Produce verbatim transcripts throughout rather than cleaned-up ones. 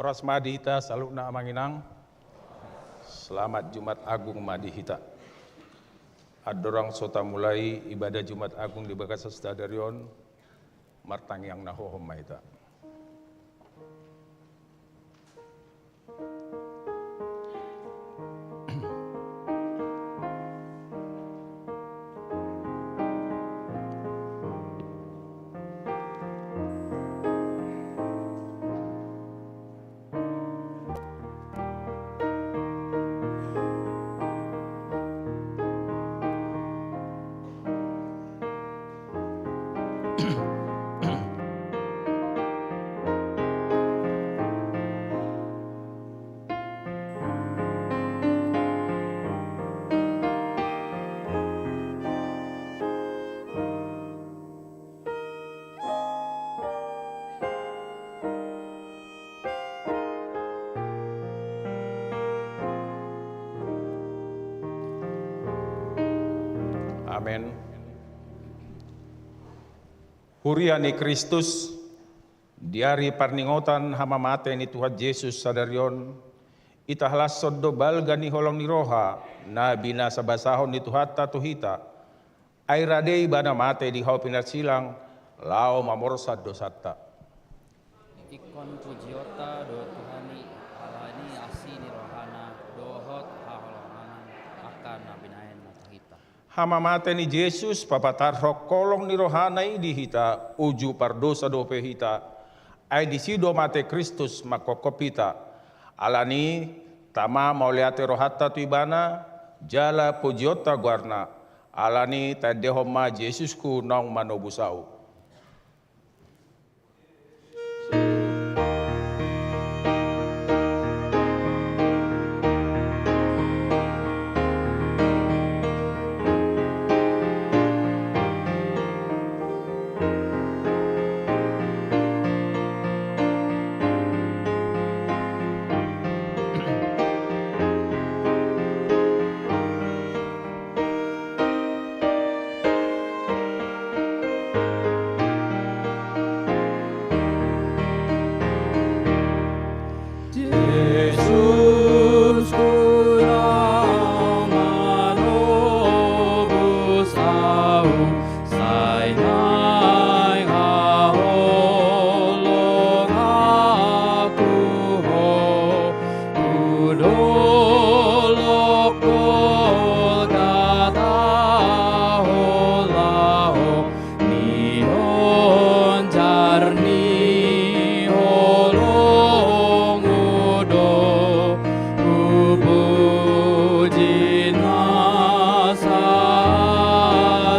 Horas ma di hita saluhutna amang inang. Selamat Jumat Agung ma di hita. Andorang so tamulai ibadah Jumat Agung di bagasan sadari on, martangiang na hohom ma hita. Amen. Huria ni Kristus, di ari parningotan hamamate ni Tuhan Jesus sadari on, itahalashon do balga ni holong ni roha na binasabasahon ni Tuhanta tu hita, ai rade Ibana mate di hau pinarsilang, laho mamorsan dosanta. Ingkon pujionta do Tuhan i, ala ni asi ni rohana dohot haholonganna angka na binahenna tu hita. Hamamate ni Jesus papatarhon holong ni rohana i di hita, uju pardosa dope hita. Ai disi do mate Kristus manghophop hita. Ala ni i, tama mauliate rohanta tu Ibana, jala pujionta goarna. Ala ni i taendehon ma Jesusku naung manobus ahu. Jesus, Tuhan manobus ahu, sai naeng haholongan tu Ho, tu dolok Golgata, laho nionjar ni holongmu do, hupuji nasa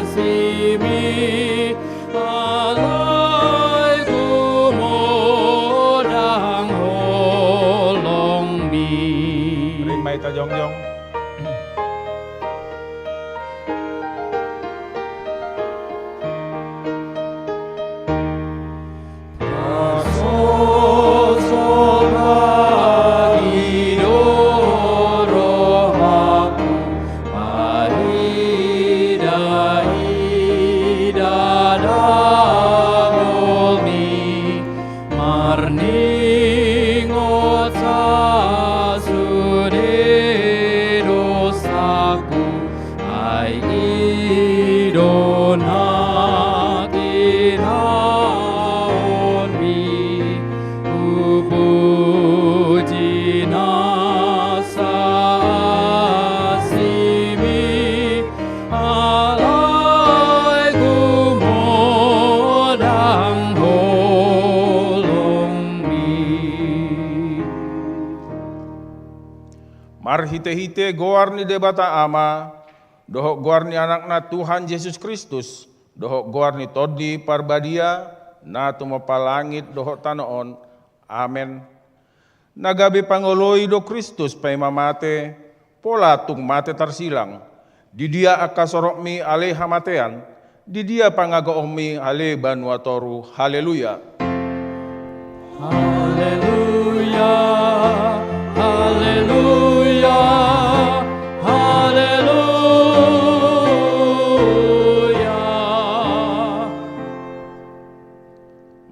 asimi, alai gumodang holongmi. Rima hita jongjong. Parsosok ma i do rohangku, marida-ida dagolmi, marningot sasude dosaku, ai i do na tinaonmi, hupuji nasa asimi, alai gumodang holongmi. Marhite-hite goar ni Debata Ama, dohot goar ni Anakna Tuhan Jesus Kristus, dohot goar ni Tondi Parbadia, na tumompa langit dohot tano on. Amen. Na gabe pangoloi do Kristus paima mate, pola tung mate tarsilang. Di dia angka sorokmi ale hamatean, di dia pangagoonmi ale banua toru. Haleluya. Haleluya, haleluya, haleluya.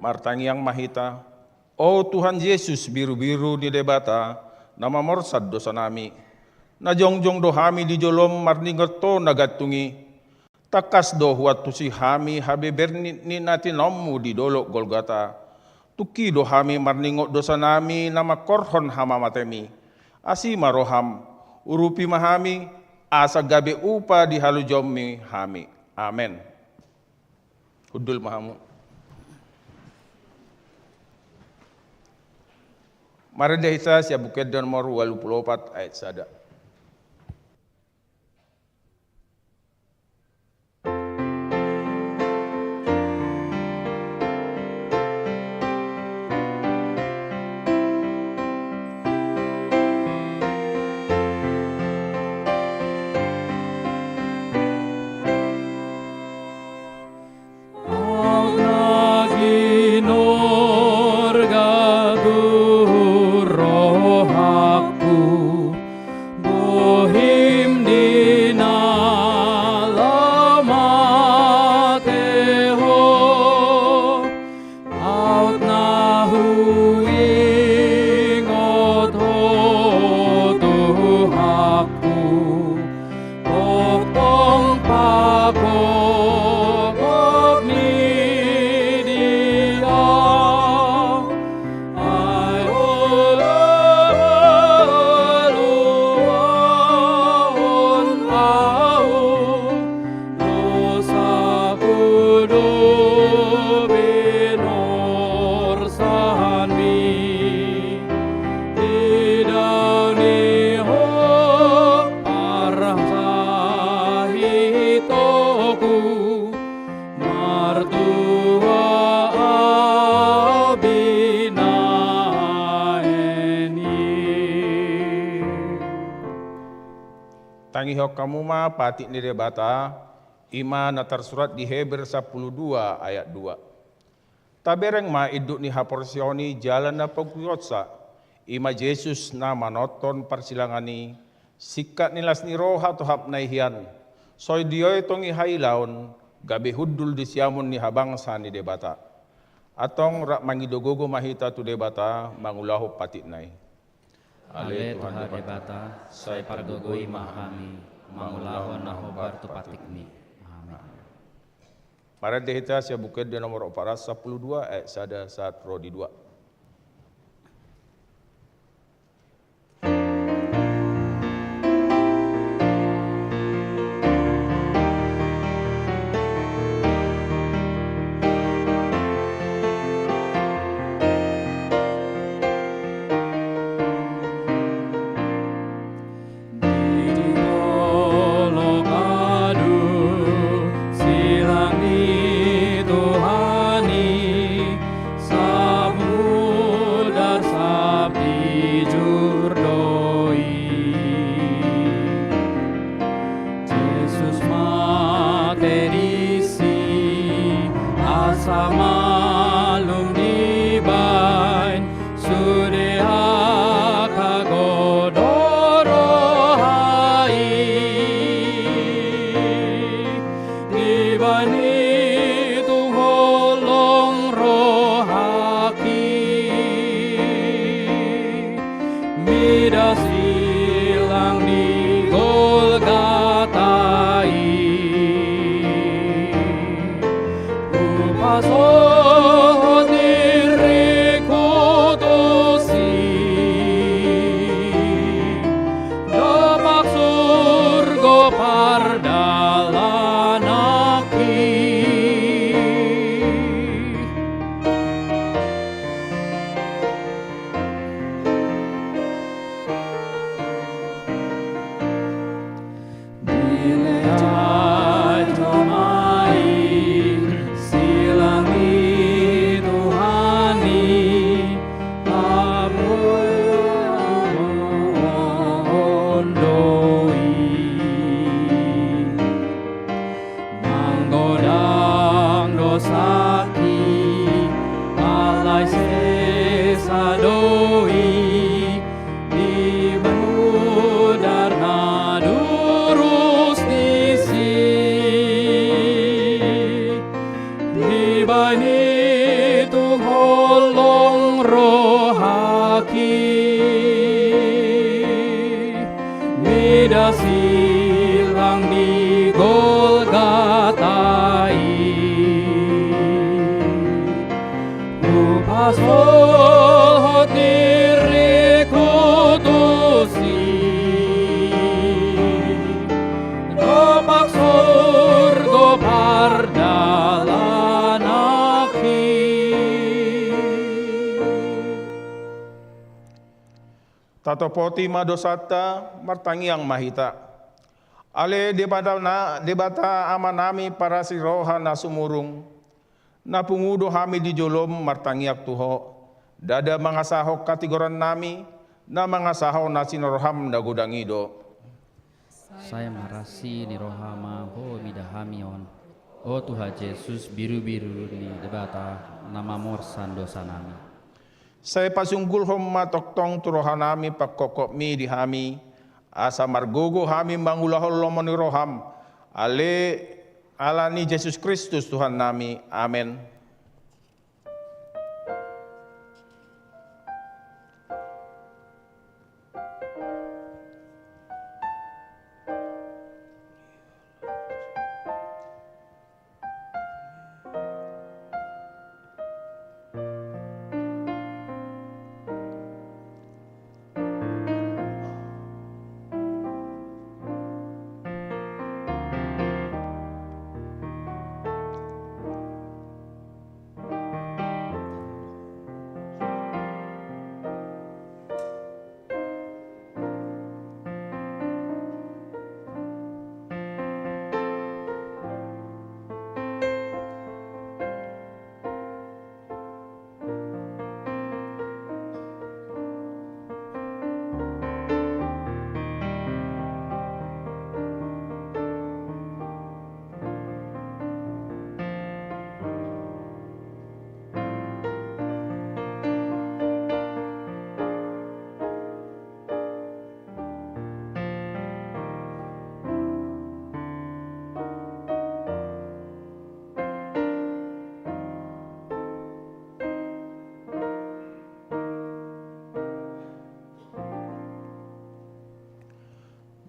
Martangiang ma hita. O Tuhan Jesus, birubiru ni Debata, na mamorsad dosanami, na jongjong do hami di jolom marningot Ho na gantung i. Tangkas do huantusi hami habeberan ni, ni na tinaonMu di dolok Golgota. Tungki do hami marningot dosanami na mangkorhon hamamatenMi. Asi ma rohaM, urupi ma hami, asa gabe upa di halojaonMi hami. Amen. Hundul ma hamu. Marende hita sian Buku Ende nomor ualu pulu opat ayat sada. Aut na ginorga tu rohangku, bohim di na laho mate Ho. Aut na huingot Ho Tuhanku, tongtong pangkopkop ni dia. Ai olo, olo, olo, olo, dosaku do binorsahonMi, di dalan ni Ho parsahitonku, martua au binahen i. Tangihon hamu ma patik ni Debata, i ma na tarsurat di Heber sampulu dua ayat dua. Tabereng ma induk ni haporseaon i jala na panggoihonsa, i ma Jesus na manongtong parsilangan i, singkat ni las ni roha tohap na i hian, so diotong i hailaon, gabe hundul di siamun ni habangsa ni Debata. Antong rap mangido gogo ma hita tu Debata mangulahon patikna i. Ale Tuhan Debata, sai pargogoi ma hami mangulahon na hombar tu patikMi. Amen. Marende hita sian Buku Ende nomor opat ratus sampulu dua ayat sada sahat ro di dua. Di dolok adong silang ni Tuhan i, samudar sapijur do i. Jesus mate disi, asa malum dibaen sude angka godang roha i. Dibaen i tung holong rohangki, mida silang di Golgota i. Hupasohot diringku tusi, dompak surgo pardalananki. Dilehon ma i silang ni Tuhan i, hamuliaon do i. Manggodang dosangki, alai sesa do i, dibaen mudar na durus disi. Dibaen i tung holong roha Tatopoti ma dosanta, martangiang ma hita. Ale Debata na, Debata Amanami parasi roha na sumurung, na pungu do hami di jolom martangiang tu Ho, ndada mangasahon hatigorannami, na mangasahon asi ni roham na godang i do. Sai marasi ni roha ma Ho mida hami on, o Tuhan Jesus, birubiru ni Debata, na mamorsan dosanami. Sai pasunggulhon ma tongtong tu rohanami pangkophopmi di hami, asa margogo hami mangulahon lomo ni roham, ale ala ni Jesus Kristus Tuhannami. Amen.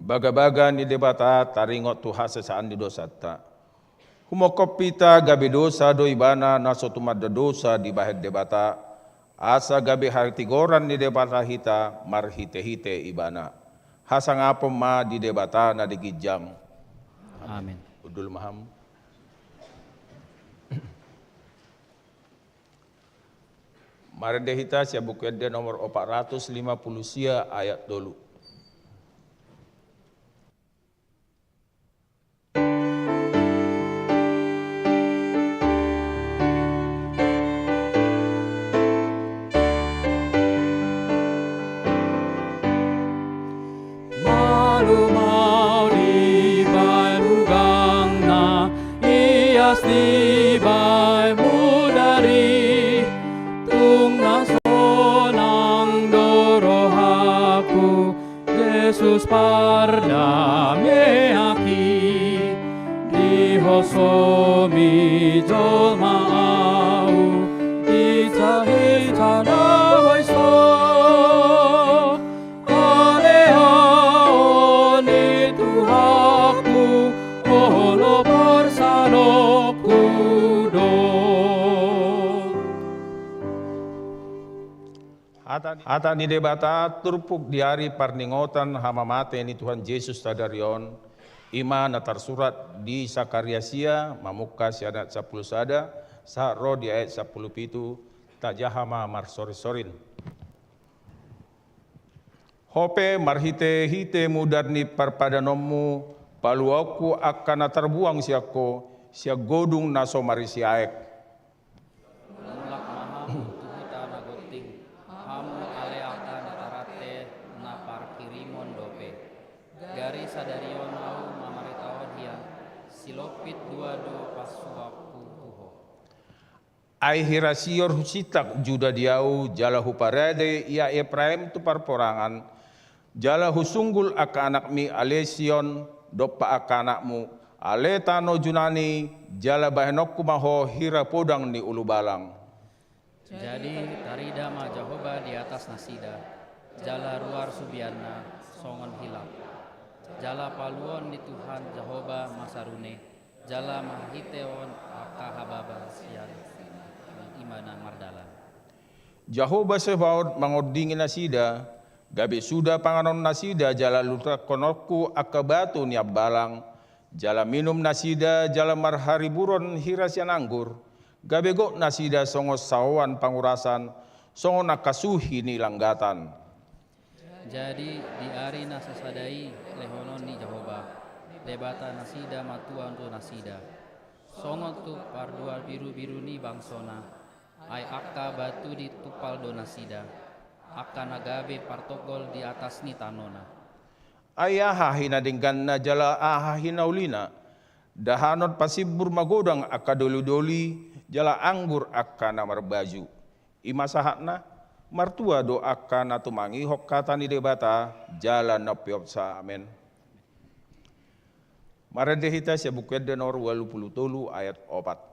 Bagabaga ni Debata taringot tu hasesaan ni dosanta. Humophop hita gabe dosa do ibana na so tumanda dosa dibahen Debata, asa gabe hatigoran ni Debata hita marhitehite ibana. Hasangapon ma di Debata na di ginjang. Amen. Hundul ma hamu. Marende hita sian Buku Ende nomor opat ratus lima puluh sia ayat tolu. Malum au dibahen ugangna, ias dibahen mudar i, tung na sonang do rohangku, Jesus pardameanki, dihosomi jolma au, ica hita na boi so. Ale Ahu ni Tuhanku, olo parsanopku do. Hata ni, hata ni Debata turpuk di ari parningotan hamamate ni Tuhan Jesus sadari on, i ma na tarsurat di Sakaria sia, mamungka sian ayat sampulu sada, sahat ro di ayat sampulu pitu, tajaha ma marsorinsorin. Ho pe marhitehite mudar ni parpadanonmu, paluaonku angka na tarbuang sian ho, sian godung na so marisi aek. Mulak ma hamu tu huta na gonting, hamu ale angka na tarate na parhirimon dope. Gari sadari on Ahu mamaritahon hian, silompit dua do pansuanku tu ho. Ai hira sior husintak Juda di Ahu, jala huparade ia Epraim tu parporangan, jala husunggul angka anakmi ale Sion, dompak angka anakmu, ale tano Junani, jala bahenonku ma ho hira podang ni ulubalang. Jadi tarida ma Jahowa di atas nasida, jala ruar subianna songon hilap. Jala paluon ni Tuhan Jahowa ma sarune, jala marhitehon angka hababa sian i ma na mardalan. Jahowa Sebaot mangondingi nasida, gabe suda panganonnasida jala lutangkononku angka batu ni ambalang, jala minum nasida jala marhariburon hira sian anggur, gabe gok nasida songon saoan pangurasan, songon angka suhi ni langgatan. Jadi di ari na sasada i lehonon ni Jahowa Debata nasida ma tua tu nasida, songon tu pardual birubiru ni bangsona. Ai angka batu di tumpal do nasida, angka na gabe partonggol di atas ni tanona. Ai aha hinadengganna jala aha hinaulina? Dahanon pasimbur magodang angka dolidoli, jala anggur angka na marbaju. I ma sahatna, martua do angka na tumangihon hata ni Debata, jala na umpeopsa. Amen. Marende hita sian Buku Ende nomor ualu pulu tolu ayat opat.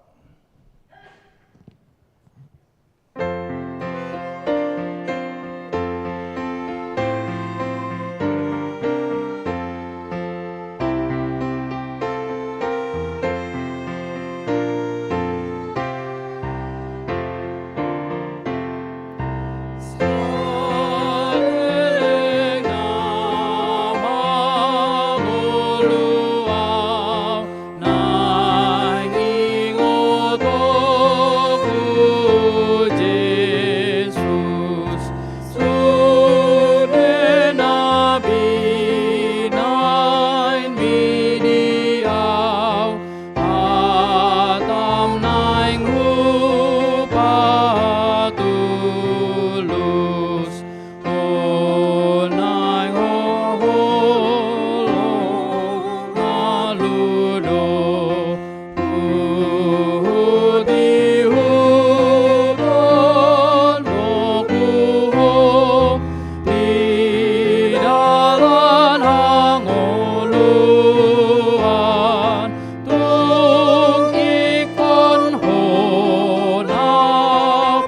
Tung ingkon hona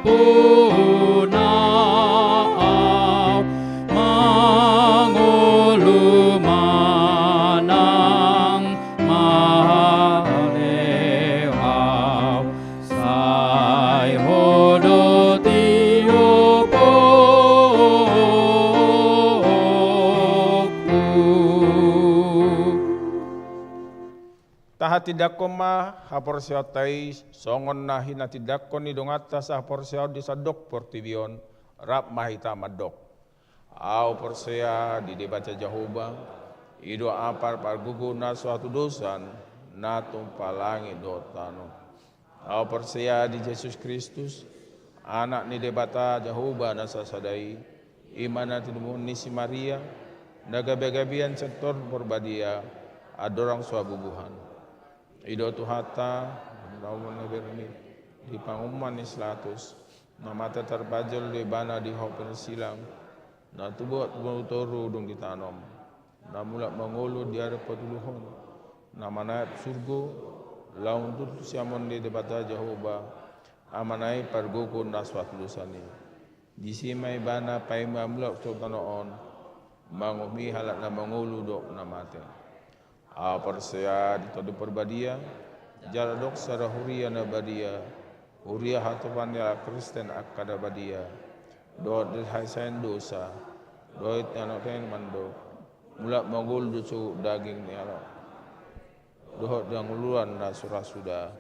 puna au mangolu manang maleo au, sai ho do tiopokku. Tahatindangkon ma haporseaonta i songon na hinatindangkon ni donganta sahaporseaon di sandok portibi on, rap ma hita mandok: Ahu porsea di Debata Jahowa, i do ampar pargogo na so hatudosan, na tumpal langit dohot tano. Ahu porsea di Jesus Kristus, Anak ni Debata Jahowa na sasada i, i ma na tinimuhon ni si Maria, na gabegabean sian Tondi Porbadia, andorang so habubuhan. I do Tuhanta, na umur na berni, di panguhuman ni si Pilatus, na mate tarpanjalo do ibana di hau parsilang, na tubu, tubu toru dung ditanom, na mulak mangolu di ari patoluhon, na manaek tu surgo, laho hundul tu siamun ni Debata Jahowa, Amana i pargogo na so hatudosan i. Disi ma ibana paima mulak tu tano on, manguhumi halak na mangolu dohot na mate. Ahu porsea di Tondi Porbadia, jala adong sada huria na badia, huria hatopan ni halak Kristen angka na badia, dohot di haisaan dosa, dohot di hataonon mandok, mulak mangolu do suhut daging ni halak, dohot di hangoluan na so ra suda.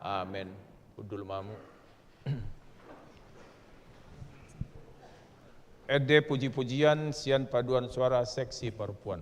Amen. Hundul ma hamu. Ende puji-pujian sian paduan suara seksi parompuan.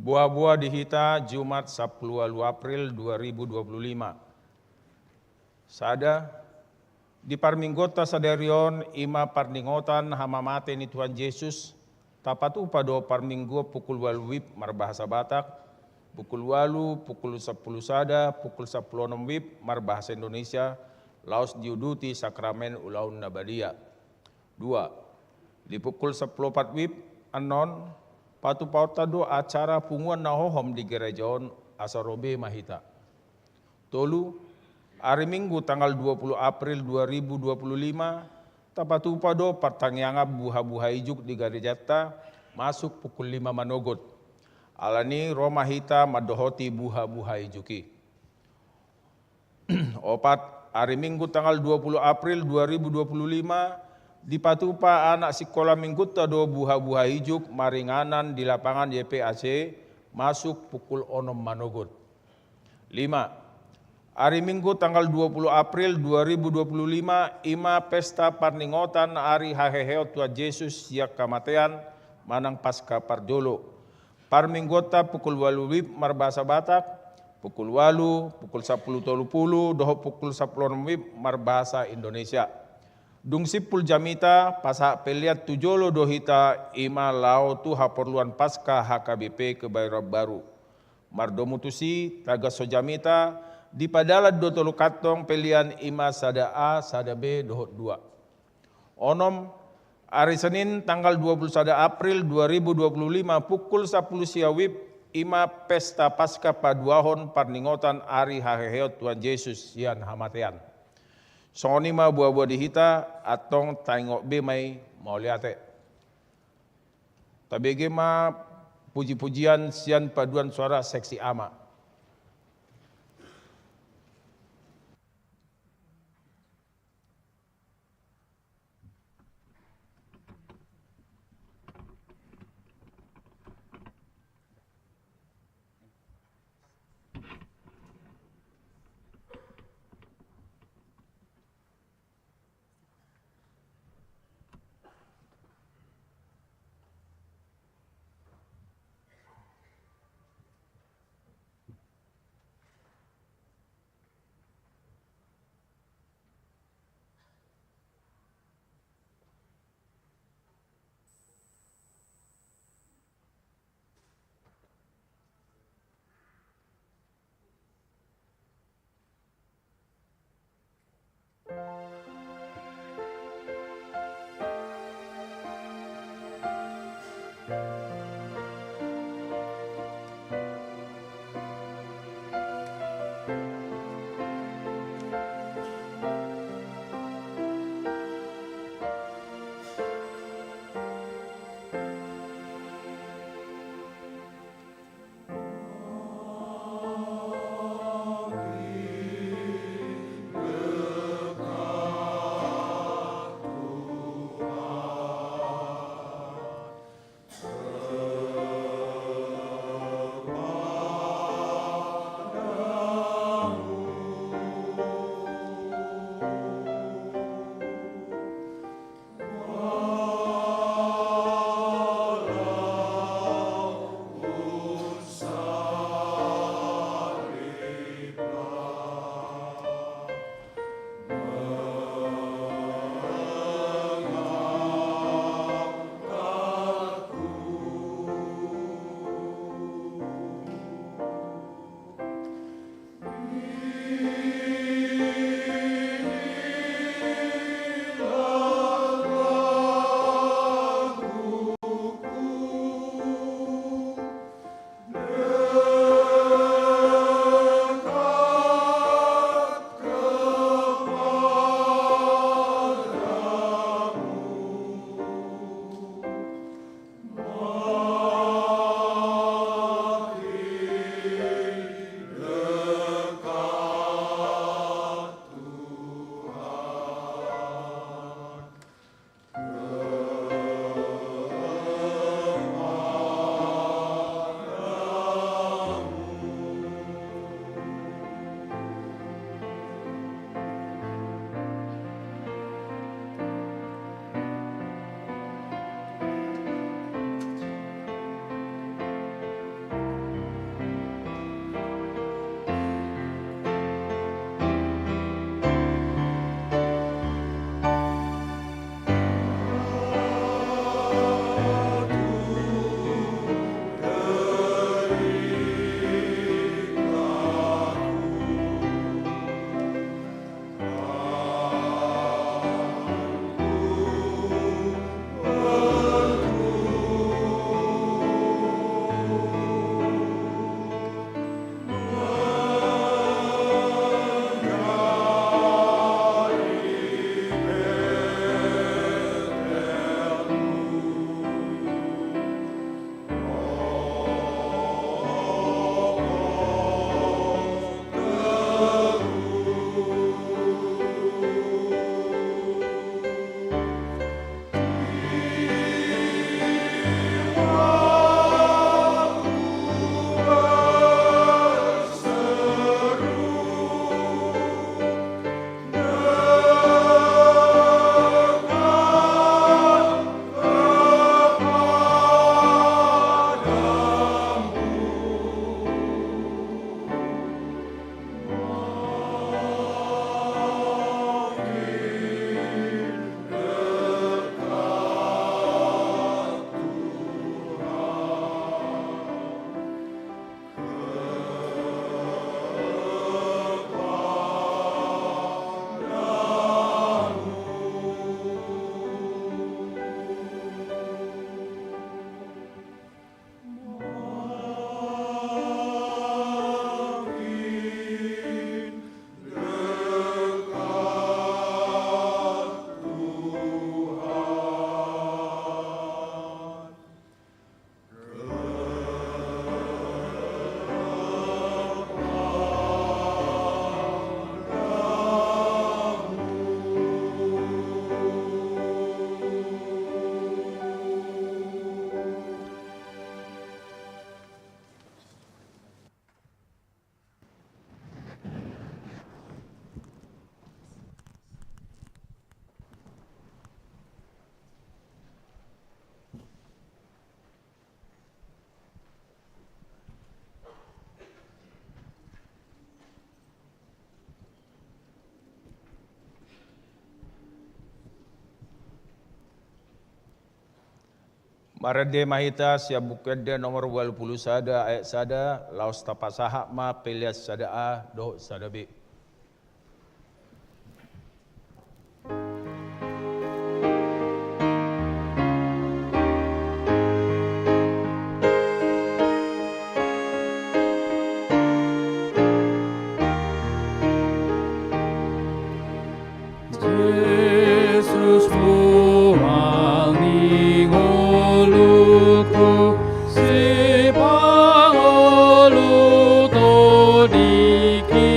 Boa-boa di hita, Jumat sampulu ualu April dua ribu dua pulu lima. Sada, di parmingguonta sadari on, i ma parningotan hamamate ni Tuhan Jesus, tapatupa do parmingguon pukul ualu wib marbahasa Batak, pukul ualu, pukul sampulu sada, pukul sampulu onom wib marbahasa Indonesia, laos diuduti sakramen ulaon na badia. Dua, di pukul sampulu opat wib annon, patupaonta do acara punguan na hohom di gereja on, asa ro be ma hita. Tolu, ari Minggu tanggal dua pulu April dua ribu dua pulu lima, tapatupa do partangiangan buha-buha ijuk di gerejanta, masuk pukul lima manogot. Alani ro ma hita mandohoti buha-buha ijuk i. Opat, ari Minggu tanggal dua pulu April dua ribu dua pulu lima, dipatupa anak sikola Minggunta do buha-buha ijuk maringanan di lapangan Y P A C, masuk pukul onom manogot. Lima, ari Minggu tanggal dua pulu April dua ribu dua pulu lima, i ma pesta parningotan ari haheheon Tuhan Jesus sian hamatean, manang Paska parjolo. Parmingguonta pukul ualu wib marbahasa Batak, pukul ualu, pukul sampulu tolu pulu, dohot pukul sampulu onom wib marbahasa Indonesia. Dung simpul jamita, pasahat pelean tu jolo do hita, i ma laho tu haporluan Paska H K B P Kebayoran Baru. Mardomu tusi, tagan so jamita, dipadalan do tolu kantong pelean, i ma sada A, sada B, dohot dua. Onom, ari Senin tanggal dua pulu sada April dua ribu dua pulu lima pukul sampulu sia wib, i ma pesta Paska paduahon parningotan ari haheheon Tuhan Jesus sian hamatean. Songon i ma boa-boa di hita, antong taingot be ma i, mauliate. Tabege ma puji-pujian sian paduan suara seksi A ma. Marende ma hita sian Buku Ende nomor ualu pulu sada ayat sada, laos tapasahat ma pelean sada A dohot sada B. Jesus, Tuhan ni ngolungku, sipangolu tondingki.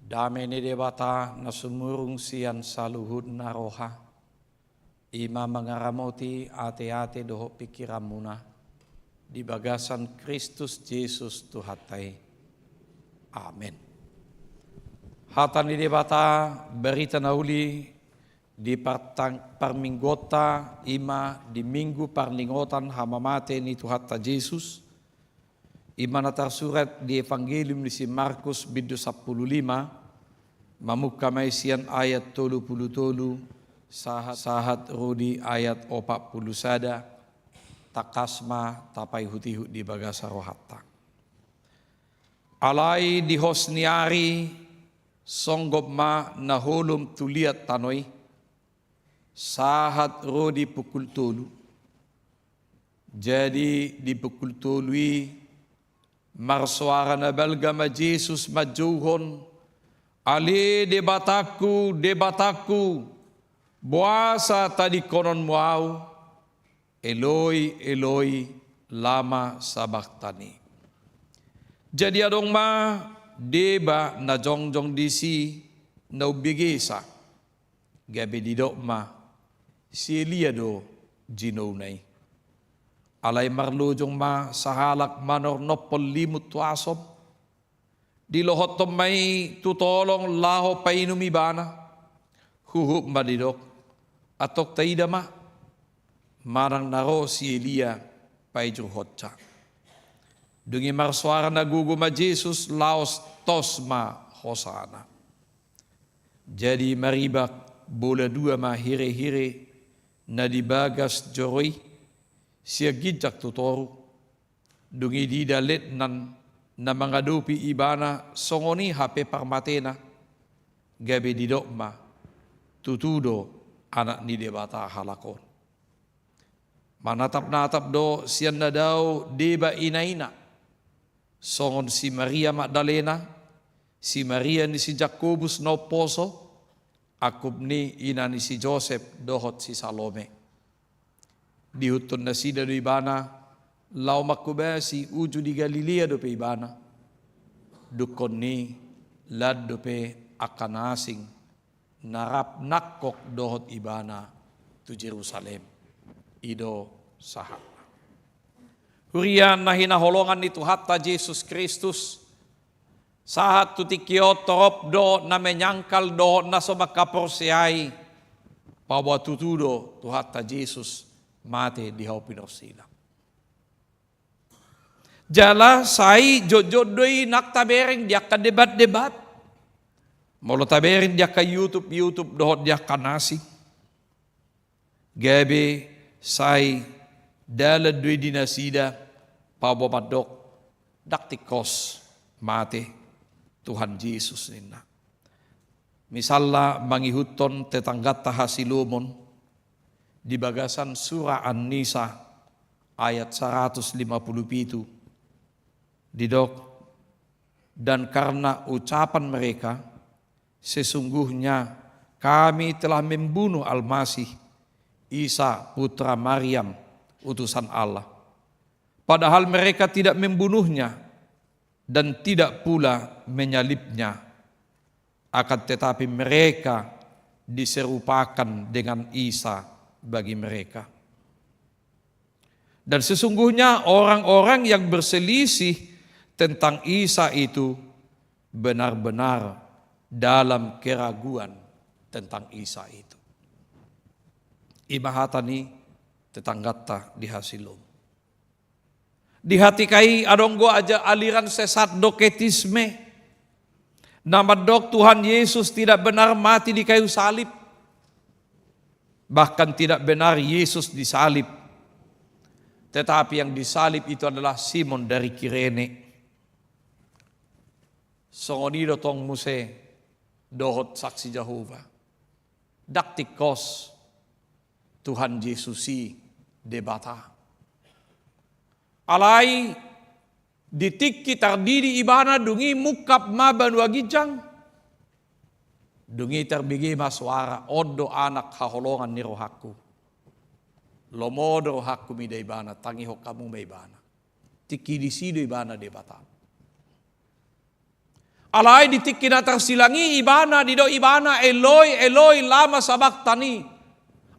Dame ni Debata na sumurung sian saluhutna roha, i ma mangaramoti ateate dohot pingkiranmuna di bagasan Kristus Jesus Tuhanta i. Amen. Hata ni Debata, barita na uli di partang-, parmingguonta, i ma di minggu parningotan hamamate ni Tuhanta Jesus, i ma na tarsurat di Evangelium ni si Markus bindu sampulu lima, mamungka ma i sian ayat tolu pulu tolu sahat, sahat ro di ayat opat pulu sada, tangkas ma tapaihutihut di bagasan rohanta. Alai di hos ni ari, songgop ma na holom tu liat tano i, sahat ro di pukul tolu. Jadi di pukul tolu i, marsoara na balga ma Jesus manjouhon: Ale Debatangku, Debatangku, boasa tadingkononmu ahu? Eloi, Eloi, lama sabachthani? Jadi adong ma deba na jongjong disi na umbegesa, gabe didok ma: Si Elia do jinouna i. Alai marlojong ma sahalak manornophon limut tu asom, dilohothon ma i tu tolong laho painum ibana. Huhut ma didok: Antong taida ma, manang na ro si Elia paijurhonsa. Dung i marsoara na gogo ma Jesus, laos tos ma hosana. Jadi maribak bola dua ma hirehire na di bagas joro i, sian ginjang tu toru. Dung i diida letnan na mangadopi ibana songon i hape parmatena, gabe didok ma: Tutu do Anak ni Debata halak on. Manatapnatap do sian na dao deba inaina, songon si Maria Magdalena, si Maria ni si Jakobus na umposo, angkup ni ina ni si Josep dohot si Salome. Diihuthon nasida do ibana laho manghobasi uju di Galilea dope ibana. Dungkon i lan dope angka na asing na rap nangkok dohot ibana tu Jerusalem. I do sahatna. Huria na hinaholongan ni Tuhanta Jesus Kristus, sahat tu tingki on torop do na menyangkal dohot na so mangkaporseai, paboa tutu do Tuhanta Jesus mate di hau pinorsila. Jala sai jotjot do i nang tabereng di angka debat-debat. Molo tabereng di angka YouTube, YouTube dohot di angka na asing, gabe sai dalan do i di nasida paboa mandok: Ndang tingkos mate Tuhan Jesus, ninna. Misalna mangihuthon tetangganta hasilomon, di bagasan sura An-Nisa ayat saratus lima pulu pitu, didok: Dan karena ucapan mereka, sesungguhnya kami telah membunuh Al-Masih, Isa putra Maryam, utusan Allah. Padahal mereka tidak membunuhnya dan tidak pula menyalibnya. Akan tetapi mereka diserupakan dengan Isa bagi mereka. Dan sesungguhnya orang-orang yang berselisih tentang Isa itu benar-benar dalam keraguan tentang Isa itu. I ma hata ni tetangganta di hasilomon. Di hatiha i adong do aja aliran sesat, doketisme, na mandok Tuhan Yesus tidak benar mati di kayu salib. Bahkan tidak benar Yesus disalib. Tetapi yang disalib itu adalah Simon dari Kirene. Songon i do tong muse dohot Saksi Jahowa. Ndang tingkos Tuhan Jesus i Debata. Alai di tingki tardidi ibana, dung i mungkap ma banua ginjang. Dung i tarbege ma soara: On do Anak haholongan ni rohangku. Lomo do rohangku mida ibana, tangihon hamu ma ibana. Tingki disi do ibana Debata. Alai di tingki na tarsilang i ibana, didok ibana, "Eloi, Eloi, lama sabakhtani?"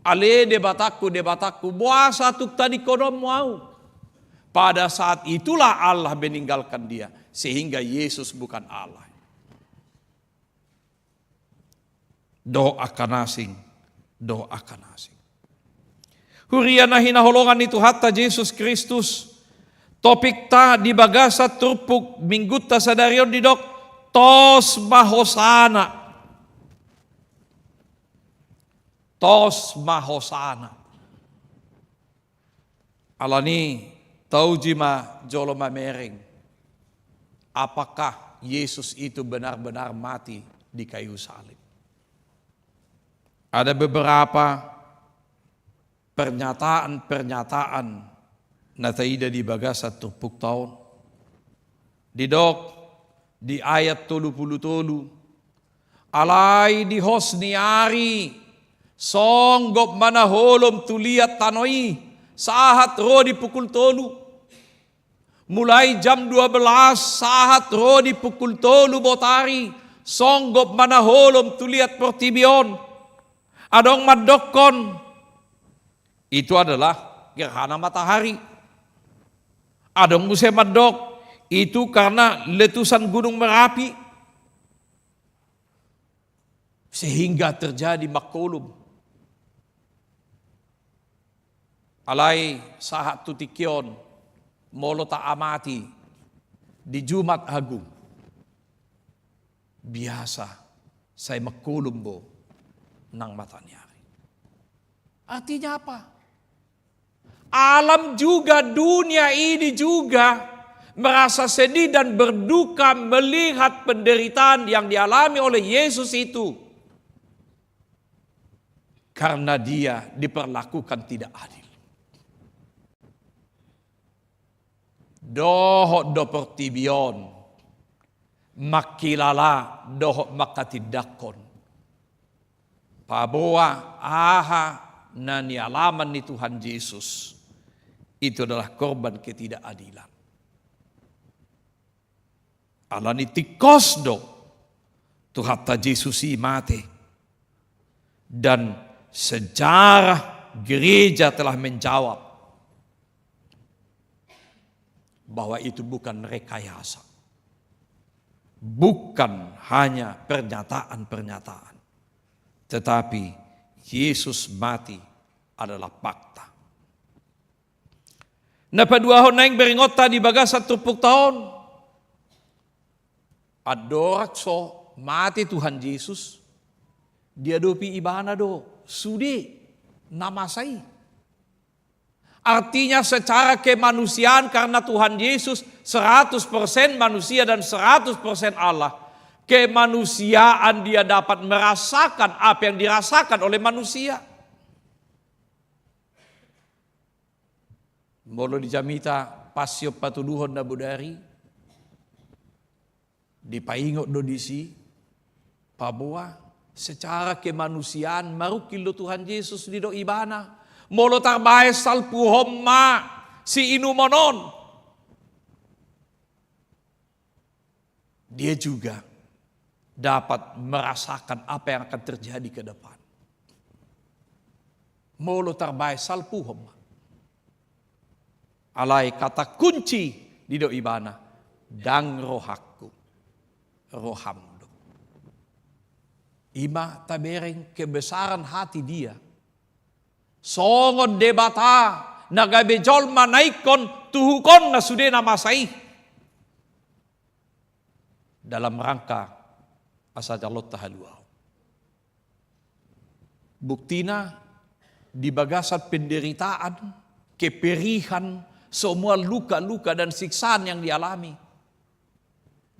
Ale Debatangku, Debatangku, boasa tung tadingkononmu ahu? Pada saat itulah Allah meninggalkan dia, sehingga Yesus bukan Allah. Dohot angka na asing, dohot angka na asing. Huria na hinaholongan ni Tuhanta Jesus Kristus, topikta di bagasan turpuk Minggunta sadari on didok, tos ma hosana. Tos ma hosana. Alani, tauji ma jolo mamereng, apakah Yesus itu benar-benar mati di kayu salib? Ada beberapa pernyataan-pernyataan na taida di bagasan turpukta on. Didok di ayat tolu pulu tolu, alai di hos ni ari songgop ma na holom tu liat tano i, sahat ro di pukul tolu. Mulai jam dua belas sahat ro di pukul tolu botari, songgop ma na holom tu liat portibi on. Adong mandokkon, itu adalah gerhana matahari. Adong muse mandok, itu karena letusan Gunung Merapi, sehingga terjadi mangholom. Alai sahat tu tingki on, molo taamati di Jumat Agung, biasa sai mangholom do nang mata ni ari. Artinya apa? Alam juga, dunia ini juga merasa sedih dan berduka melihat penderitaan yang dialami oleh Yesus itu. Karena dia diperlakukan tidak adil. Dohot do portibi on mangkilala dohot manghatindanghon, paboa aha na nialaman ni Tuhan Jesus itu adalah korban ketidakadilan. Alani tingkos do Tuhanta Jesus i mate. Dan sejarah gereja telah menjawab bahwa itu bukan rekayasa, bukan hanya pernyataan-pernyataan, tetapi Yesus mati adalah fakta. Na paduahon naeng beringonta di bagasan turpukta on, andorang so mate Tuhan Jesus, diadopi ibana do sude na masa i. Artinya secara kemanusiaan, karena Tuhan Yesus seratus persen manusia dan seratus persen Allah, kemanusiaan dia dapat merasakan apa yang dirasakan oleh manusia. Molo di jamita Passion patuduhon na bodari, dipaingot do disi, paboa secara kemanusiaan marungkil do Tuhan Jesus, didok ibana, molo tarbahen salpuhon ma siinumon on. Dia juga dapat merasakan apa yang akan terjadi ke depan. Molo tarbahen salpuhon ma. Alai kata kunci didok ibana, ndang rohangku, roham do. I ma tabereng kebesaran hati dia. Songon Debata na gabe jolma na ingkon tuhukonna sude na masa i dalam rangka asa jaloonta haluaon. Buktina di bagasan penderitaan, keperihan, semua luka-luka dan siksaan yang dialami.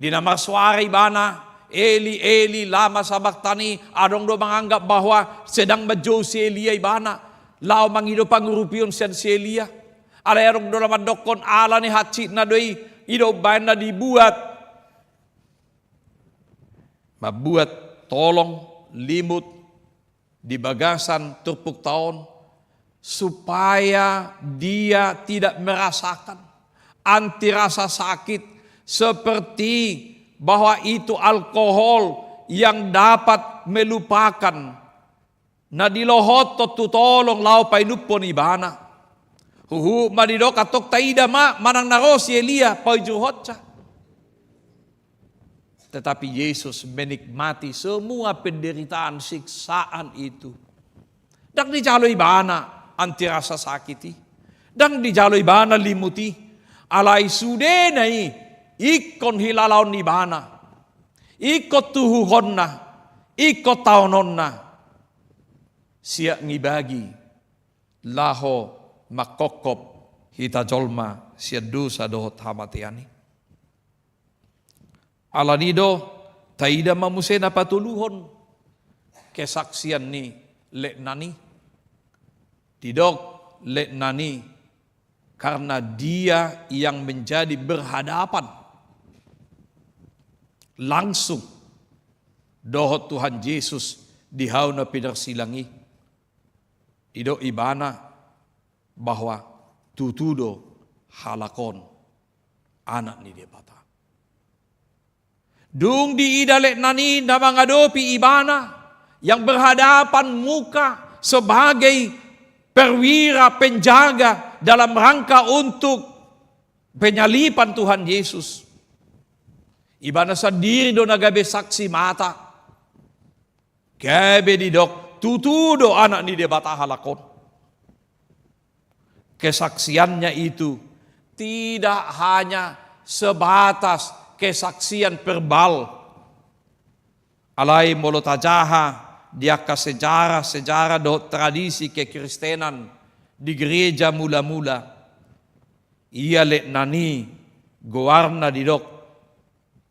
Di na marsoara ibana, Eli, Eli, lama sabakhtani, adong do manganggap bahwa sedang manjou si Elia ibana, laho mangido pangurupion sian si Elia. Alai adong do na mandokkon, alani hansitna do i, i do umbahen na dibuat. Mambuat tolong, limut, di bagasan turpukta on, supaya dia tidak merasakan anti rasa sakit seperti bahwa itu alkohol yang dapat melupakan na dilohothon tu tolong laho painumhon ibana. Huhut ma didok, antong taida ma manang na ro si Elia paujurhonsa. Tetapi Yesus menikmati semua penderitaan, siksaan itu. Ndang dijalo ibana anti rasa sakit i. Ndang dijalo ibana limut i. Alai sudena i ingkon hilalaon ibana. Ingkon tuhuhonna. Ingkon taononna. Sian i bagi laho manghophop hita jolma sian dosa dohot hamatean i. Alani do, taida ma muse na patoluhon kesaksian ni letnan i. Didok letnan i karena dia yang menjadi berhadapan langsung dohot Tuhan Yesus di hau na pinarsilang i. Didok ibana bahwa tutu do halak on anak ni Debata. Dung diida letnan i na mangadopi ibana yang berhadapan muka sebagai perwira penjaga dalam rangka untuk penyaliban Tuhan Yesus. Ibana sandiri do na gabe saksi mata. Gabe didok, tutu do anak ni Debata halak on. Kesaksiannya itu tidak hanya sebatas kesaksian verbal. Alai molo tajaha di angka sejarah-sejarah dohot tradisi kekristenan di gereja mula-mula, ia letnan i goarna didok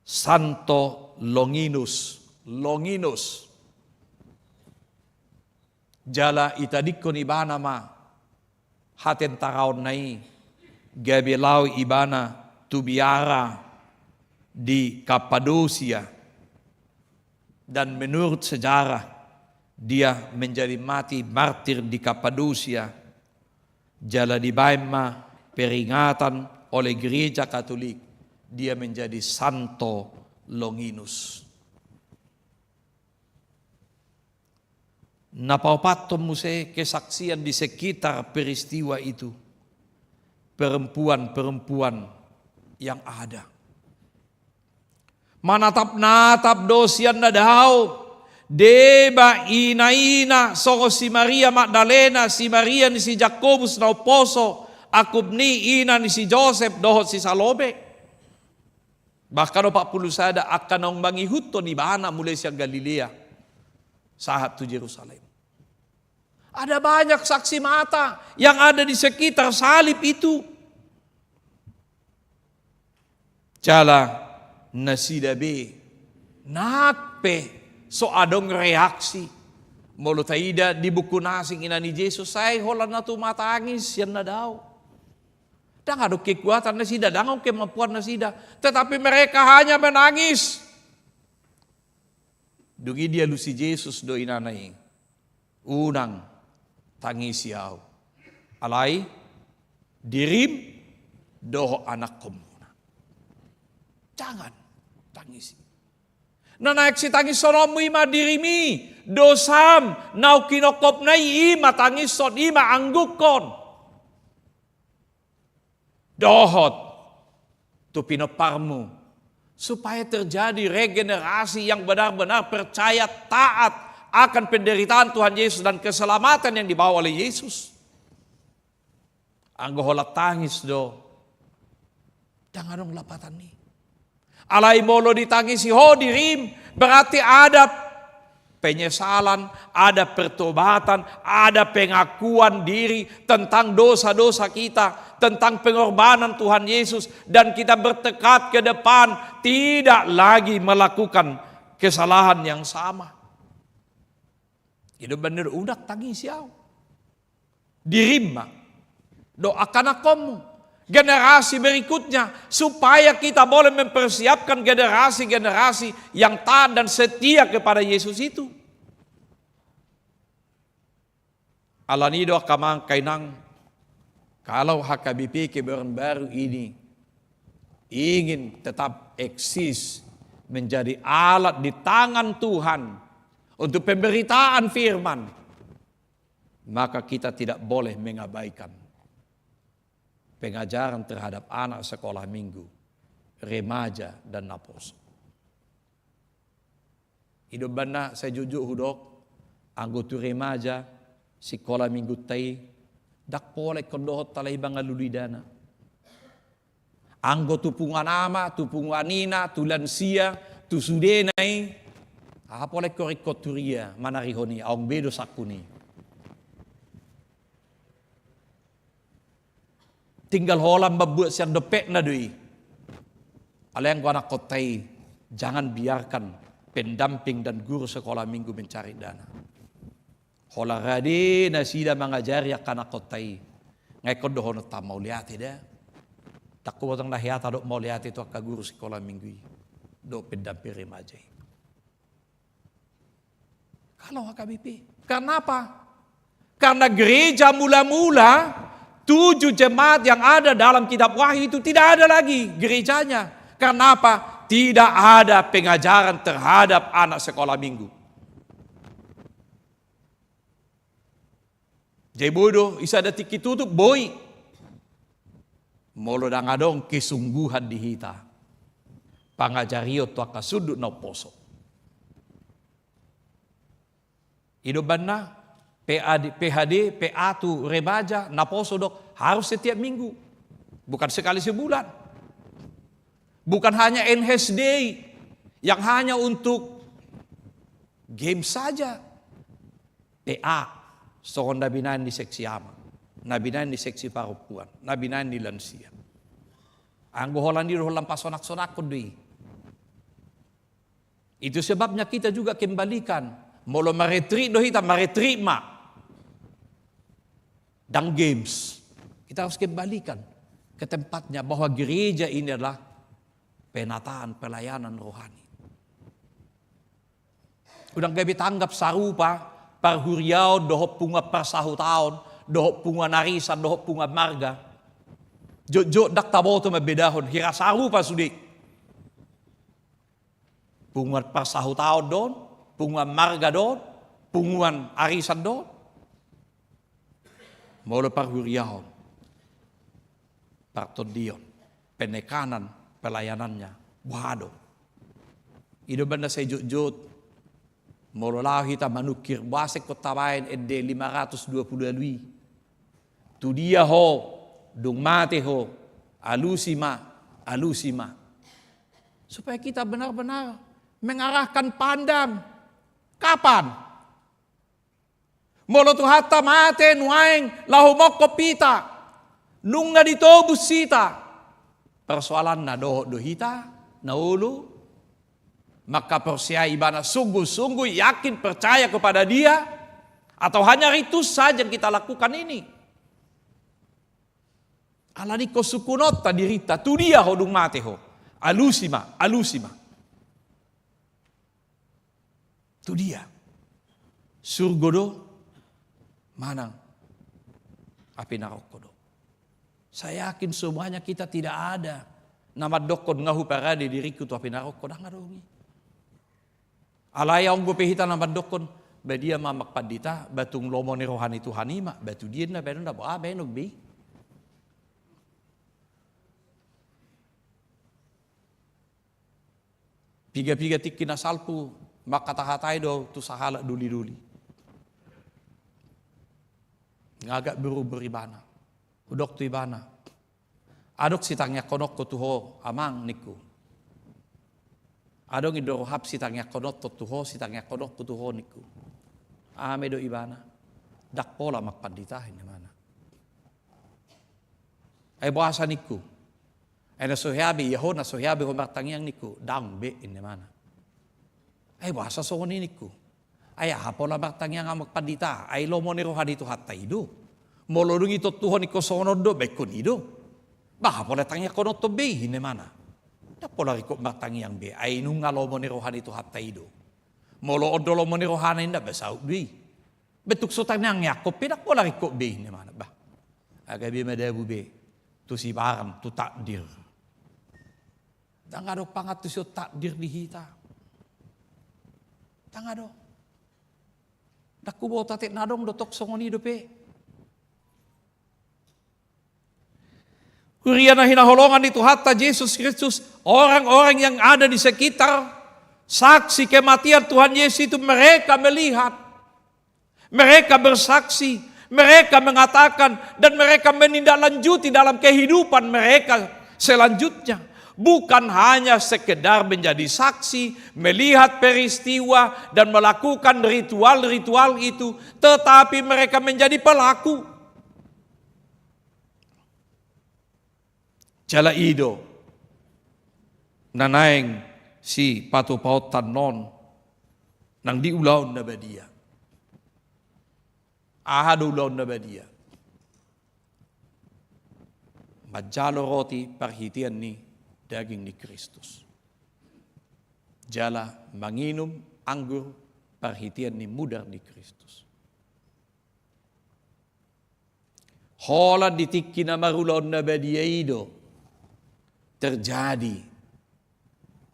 Santo Longinus. Longinus. Jala itadingkon ibana ma hatentaraonna i, gabe laho ibana tu biara di Kapadosia. Dan menurut sejarah, dia menjadi mati martir di Kapadosia. Jala dibaen ma peringatan oleh Gereja Katolik, dia menjadi Santo Longinus. Na paopathon muse kesaksian di sekitar peristiwa itu, perempuan-perempuan yang ada. Manatap-natap do sian na dao, deba ina-ina songon si Maria Magdalena, si Maria ni si Jakobus na umposo, angkup ni ina ni si Josep dohot si Salome. Bahkan opat pulu sada angka naung mangihuthon ibana mulai sian Galilea sahat tu Jerusalem. Ada banyak saksi mata yang ada di sekitar salib itu. Jala nasida be nang pe so adong reaksi. Molo taida di buku na asing ina ni Jesus, sai holan na tumatangis sian na dao. Ndang adong kekuatan nasida, ndang adong kemampuan nasida, tetapi mereka hanya menangis. Dung i dialusi Jesus do inana i, "Unang tangisi ahu, alai dirim dohot anakkonmuna. Jangan tangisi." Na naeng sitangisononmu i ma dirim i, dosam, naung hinophopna i, i ma tangishon, i ma anggukkon. Dohot tu pinomparmu, supaya terjadi regenerasi yang benar-benar percaya, taat akan penderitaan Tuhan Yesus dan keselamatan yang dibawa oleh Yesus. Anggo holan tangis do, ndang adong lapatan ni. Alai molo ditangisi ho dirim, berarti ada penyesalan, ada pertobatan, ada pengakuan diri tentang dosa-dosa kita, tentang pengorbanan Tuhan Yesus, dan kita bertekad ke depan tidak lagi melakukan kesalahan yang sama. Jadi benar, unang tangisi ahu. Dirim ma dohot anakkonmu, generasi berikutnya, supaya kita boleh mempersiapkan generasi-generasi yang taat dan setia kepada Yesus itu. Alani do angka amang, angka inang, kalau H K B P Kebayoran Baru ini ingin tetap eksis menjadi alat di tangan Tuhan untuk pemberitaan firman, maka kita tidak boleh mengabaikan pengajaran terhadap anak sekolah minggu, remaja, dan naposo. I do umbahen na sai jotjot hudok, anggo tu remaja, sikola minggunta i, ndang pola ingkon dohot alai mangalului dana. Anggo tu punguan ama, tu punguan ina, tu lansia, tu sudena i, aha pola ingkon ringkot huria manarihon i, adong be do sangkun i. Tinggal holan mambuat sian dompetna do i. Alai anggo anakkonta i, jangan biarkan pendamping dan guru sekolah minggu mencari dana. Holan rade nasida mangajari angka anakkonta i, nga ingkon dohononta mauliate da. Ndang huboto na hea ta dohot mauliate tu angka guru sikola minggu i dohot pendamping remaja i. Kalau H K B P. Karena apa? Karena gereja mula-mula, tujuh jemaat yang ada dalam kitab Wahyu itu tidak ada lagi gerejanya. Karena apa? Tidak ada pengajaran terhadap anak sekolah minggu. Jadi boi do, i sada tingki tutup, boi. Molo ndang adong kesungguhan di hita pangajarion tu angka sundut na umposo. I do umbahen na P A D, P H D, P A tu remaja, naposo dok, harus setiap minggu. Bukan sekali sebulan. Bukan hanya N H D yang hanya untuk game saja. P A, songon na binahen ni seksi ama, na binahen ni seksi parompuan, na binahen ni lansia. Anggo holan i do holan pasonak-sonakhon do i. Itu sebabnya kita juga kembalikan. Molo maretreat do hita, maretreat ma. Ndang games. Kita harus kembalikan ke tempatnya bahwa gereja ini adalah penataan pelayanan rohani. Unang gabe tanggap sarupa parhuriaon dohot punguan parsahutaon, dohot punguan arisan, dohot punguan marga. Jotjot ndang taboto mambedahon, hira sarupa sude. Punguan parsahutaon do on, punguan marga do on, punguan arisan do on. Molo parhuriaon, partondion, penekanan pelayanannya, boha do? I do umbahen na sai jotjot, molo laho hita manukir, boasa ingkon tabaen ende lima ratus dua puluh walu i. Tu dia ho, dung mate ho, alusi ma, alusi ma. Supaya kita benar-benar mengarahkan pandang. Kapan? Molo Tuhanta mate nuaeng laho mongkop hita, nunga ditobus hita. Persoalanna, dohot do hita na olo mangkaporseai Ibana sungguh-sungguh, yakin, percaya kepada Dia, atau hanya ritus saja yang kita lakukan ini? Alani ingkon sungkunonta dirinta, tu dia ho dung mate ho? Alusi ma, alusi ma. Tu dia? Surgo do manang api naroko do? Saya yakin semuanya kita tidak ada na mandokkon nga huparade diringku tu api naroko, ndang adong i. Alai adong dope hita na mandokkon, ba dia ma amang pandita, ba tung lomo ni roha ni Tuhan i ma, ba tu dia ninna baenon, ndang boha baenon be i. Piga-piga tingki na salpu mangkata-hatai do tu sahalak doli-doli. Nga agak berubur ibana. Hudok tu ibana, adong sitangiangkononku tu ho amang, ningku. Adong i do roham sitangiangkononku tu ho, sitangiangkononku tu ho, ningku. Aha ma didok ibana? Ndang pola amang pandita, ninna ibana. Ai boasa, ningku? Ai na so hea be ia ho, na so hea be ho martangiang, ningku. Ndang be, ninna ibana. Ai boasa songon i, ningku? Ai aha pola martangiang amang pandita? Ai lomo ni roha ni Tuhanta i do. Molo dung i tontu ho ningkon songon on do, ba ingkon i do. Ba aha pola tangiangkononton be i, ninna ibana. Ndang pola ringkot martangiang be, ai nunga lomo ni roha ni Tuhanta i do. Molo on do lomo ni rohana, ninna, ba saut do i. Ba tung so tangiangkon pe ndang pola ringkot be i, ninna ibana. Bah, gabe madabu be tu sibarang, tu takdir. Ndang adong pangantusion takdir di hita. Ndang adong. Ndang huboto ate na adong do tong songon i dope. Huria na hinaholongan ni Tuhanta Jesus Kristus, orang-orang yang ada di sekitar saksi kematian Tuhan Yesus itu, mereka melihat, mereka bersaksi, mereka mengatakan, dan mereka menindaklanjuti dalam kehidupan mereka selanjutnya. Bukan hanya sekedar menjadi saksi, melihat peristiwa, dan melakukan ritual-ritual itu, tetapi mereka menjadi pelaku. Jala i do na naeng sipatupaonta annon nang di ulaon na badia. Aha do ulaon na badia? Manjalo roti parhitean ni daging ni Kristus, jala manginum anggur parhitean ni mudar ni Kristus. Holan di tingki na marulaon na badia i do terjadi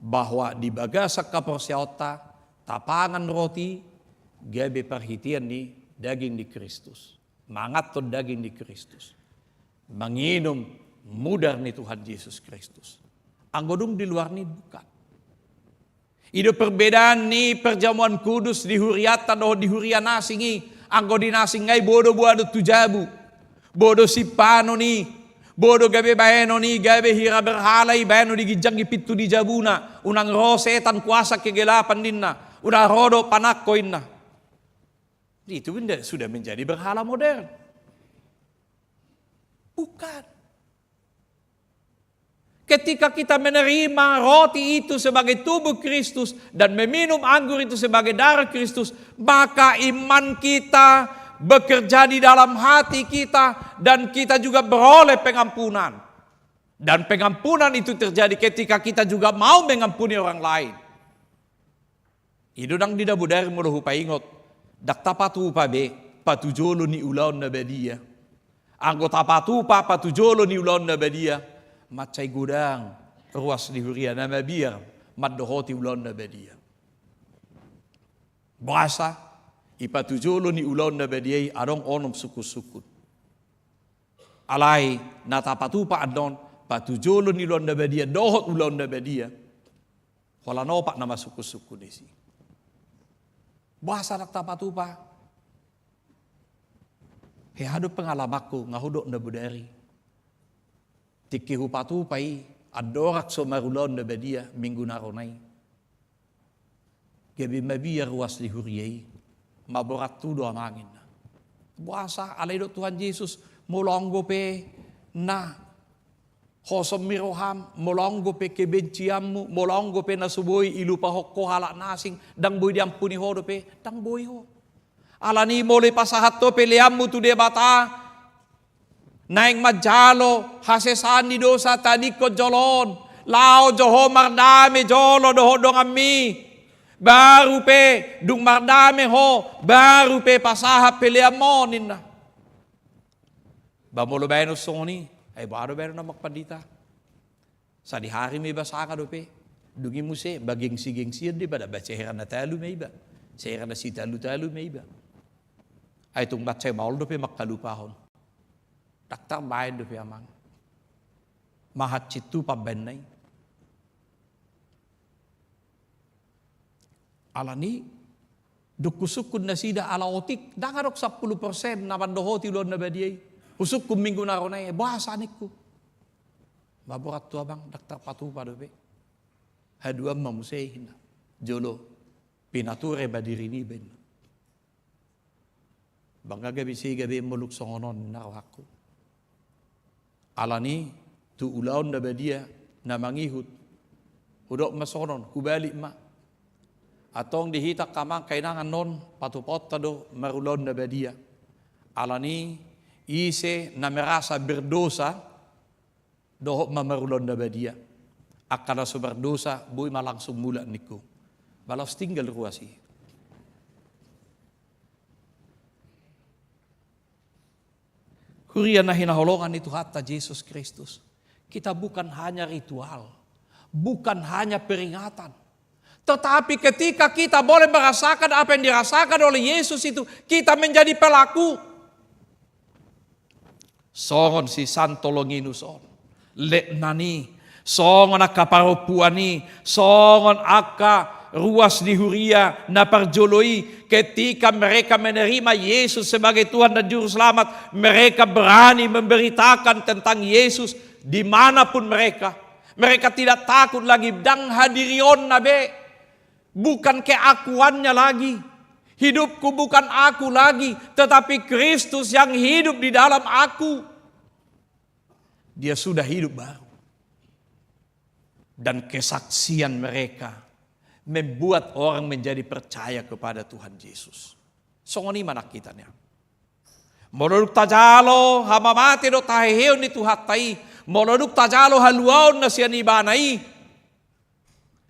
bahwa di bagasan haporseaonta, tapangan roti gabe parhitean ni daging ni Kristus, manganhon daging ni Kristus, manginum mudar ni Tuhan Jesus Kristus. Anggo dung di luar ni i bukan. I do perbedaan ni perjamuan kudus di hurianta dohot di huria na asing i. Anggo di na asing i, boi do boanon tu jabu, boi do simpanon i, boi do gabe baenon i, gabe hira berhala i, baenon di ginjang, di pintu ni jabuna, unang ro setan kuasa kegelapan ninna, unang ro do panangko inna. Itu sudah menjadi berhala modern. Bukan. Ketika kita menerima roti itu sebagai tubuh Kristus dan meminum anggur itu sebagai darah Kristus, maka iman kita bekerja di dalam hati kita dan kita juga beroleh pengampunan. Dan pengampunan itu terjadi ketika kita juga mau mengampuni orang lain. I do nang di na bodari molo hupaingot, ndang tapatupa be patujolo ni ulaon na badia. Anggo tapatupa patujolo ni ulaon na badia, mansai godang ruas ni huria na mabiar mandohoti ulaon na badia. Boasa? I patujolo ni ulaon na badia i adong onom sungkunsungkun. Alai na tapatupa annon patujolo ni ulaon na badia dohot ulaon na badia, holan opat nama sungkunsungkun disi. Boasa ndang tapatupa? Hea do pengalamanku, nga hudok na bodari. Tingki hupatupa i, andorang so marulaon na badia minggu na ro na i, gabe mabiar ruas ni huria i. Mamborat tu do amang inna. Boasa? Alai didok Tuhan Jesus, molo anggo pe na hosom ni roham, molo anggo pe kebencianmu, molo anggo pe na so boi ilupahon ho halak na asing, ndang boi diampuni ho dope, ndang boi ho. Alani molo ipasahat ho peleanmu tu Debata, naeng manjalo hasesaan ni dosa, tadingkon jolo on, laho jo ho mardame jolo dohot donganmi. Baru pe dung mardame ho, baru pe pasahat peleanmu on, ninna. Ba molo baenon songon i, ai boha do baenon, amang pandita? Sadihari ma iba sanga dope. Dung i muse, ba gengsi-gengsian do iba, ba sehera na talu ma iba, sehera na sitalu-talu ma iba. Ai tung mansai maol dope mangkalupahon. Ndang tarbaen dope, amang. Mahansit tu pambaenna i. Alani dung husungkun nasida ala otik, ndang adong sampulu persen na mandohoti ulaon na badia i. Husungkun minggu na ro na i, boasa ningku? Mamborat tu amang, ndang tarpatupa dope. Haduan ma muse i, ninna. Jolo pinature ma diri niba, ninna. Ba nga gabe sega be molo songon on, ninna rohangku. Alani tu ulaon na badia na mangihut, hudok ma songon on, hubalik ma. Antong di hita angka amang inang, annon patupaonta do marulaon na badia. Alani ise na merasa berdosa, dohot ma marulaon na badia. Angka na so mardosa, boi ma langsung mulak ningku. Ba laos tinggal ruas i. Huria na hinaholongan ni Tuhanta Jesus Kristus, kita bukan hanya ritual, bukan hanya peringatan. Tetapi ketika kita boleh merasakan apa yang dirasakan oleh Yesus itu, kita menjadi pelaku. Songon si Santo Longinus on, letnan i, songon angka parompuan i, songon angka ruas ni huria na parjolo i, ketika mereka menerima Yesus sebagai Tuhan dan Juru Selamat, mereka berani memberitakan tentang Yesus di mana pun mereka. Mereka tidak takut lagi, ndang hadirionna be, bukan keakuannya lagi. Hidupku bukan aku lagi, tetapi Kristus yang hidup di dalam aku. Dia sudah hidup baru. Dan kesaksian mereka membuat orang menjadi percaya kepada Tuhan Yesus. Songon i ma nang hita nian. Molo dung tajalo hamamate dohot haheheon ni Tuhanta i, molo dung tajalo haluaon na sian Ibana i,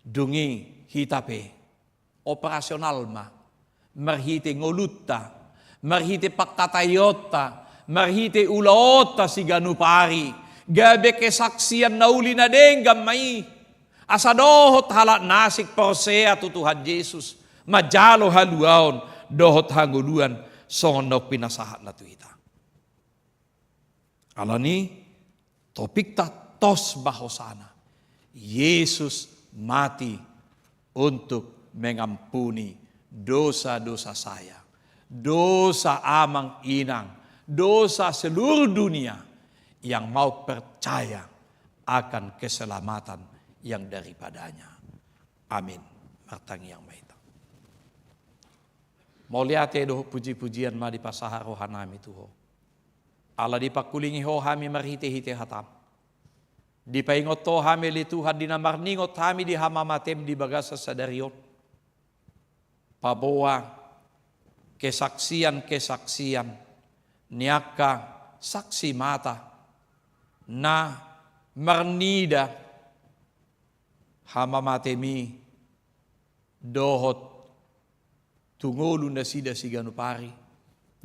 dung i hita pe operasional ma, marhite ngolunta, marhite pangkataionta, marhite ulaonta siganup ari, gabe kesaksian na uli na denggan ma i. Asa dohot halak na asing porsea tu Tuhan Jesus, manjalo haluaon dohot hangoluan songon naung pinasahatna tu hita. Alani i topikta tos ma hosana. Yesus mati untuk mengampuni dosa-dosa saya, dosa amang inang, dosa seluruh dunia yang mau percaya akan keselamatan yang daripadanya. Amin. Martangiang ma hita. Mauliate dohot puji-pujian ma dipasahat rohanami tu Ho. Ala dipangkulingi Ho hami marhite-hite hataM. Dipaingot Ho hami ale Tuhan di na marningot hami di hamamateM di bagasan sadari on. Paboa kesaksian-kesaksian ni angka saksi mata na marnida hamamateMi dohot tu ngolu nasida siganup ari,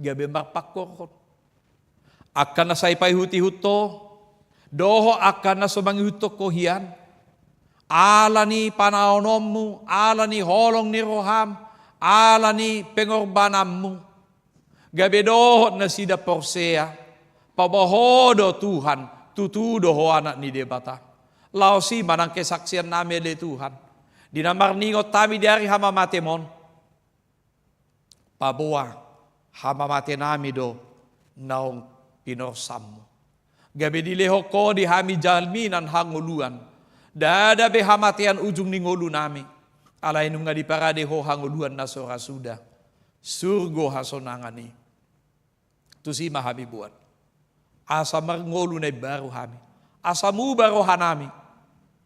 gabe marpangkorhon. Angka na sai paihut-ihut Ho, dohot angka na so mangihuthon Ho hian, ala ni panaononMu, ala ni holong ni rohaM, ala ni pengorbananMu. Gabe dohot nasida porsea, paboa Ho do Tuhan, tutu do Ho Anak ni Debata. Laos i ma nang kesaksiannami ale Tuhan, di na marningot hami di ari hamamateM on. Paboa hamamatenami do naung pinorsanMu. Gabe dilehon Ho di hami jaminan hangoluan. Ndada be hamatean ujung ni ngolunami. Alai nunga diparade Ho hangoluan na so ra suda. Surgo hasonangan i. Tusi ma hami boan. Asa marngolu na imbaru hami. Asa muba rohanami.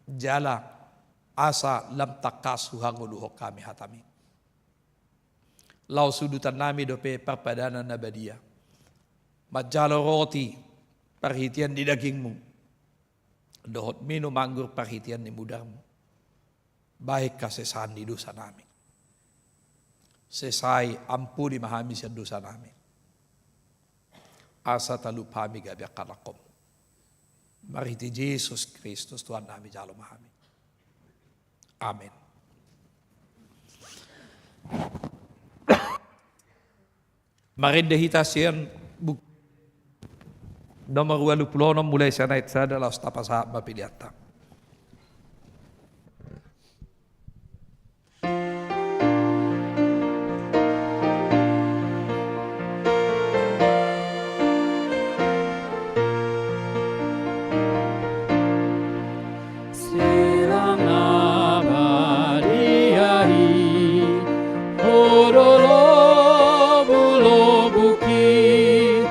Jala asa lam tangkas huhangoluhon hami hataMi. Laos udutannami dope parpadanan na badia. Manjalo roti parhitean ni dagingMu. Dohot minum anggur parhitean ni mudarMu. Bahen hasesaan ni dosanami. Sesai ampuni ma hami sian dosanami. Asa talup hami gabe angka anakkonMu. Marhite Jesus Kristus Tuhannami jalo ma hami. Amen. Marende hita sian buku nomor ualu pulu onom mulai sian ayat sada laos tapasahat ma peleanta. Silang na badia i, Ho do lobulobuk i,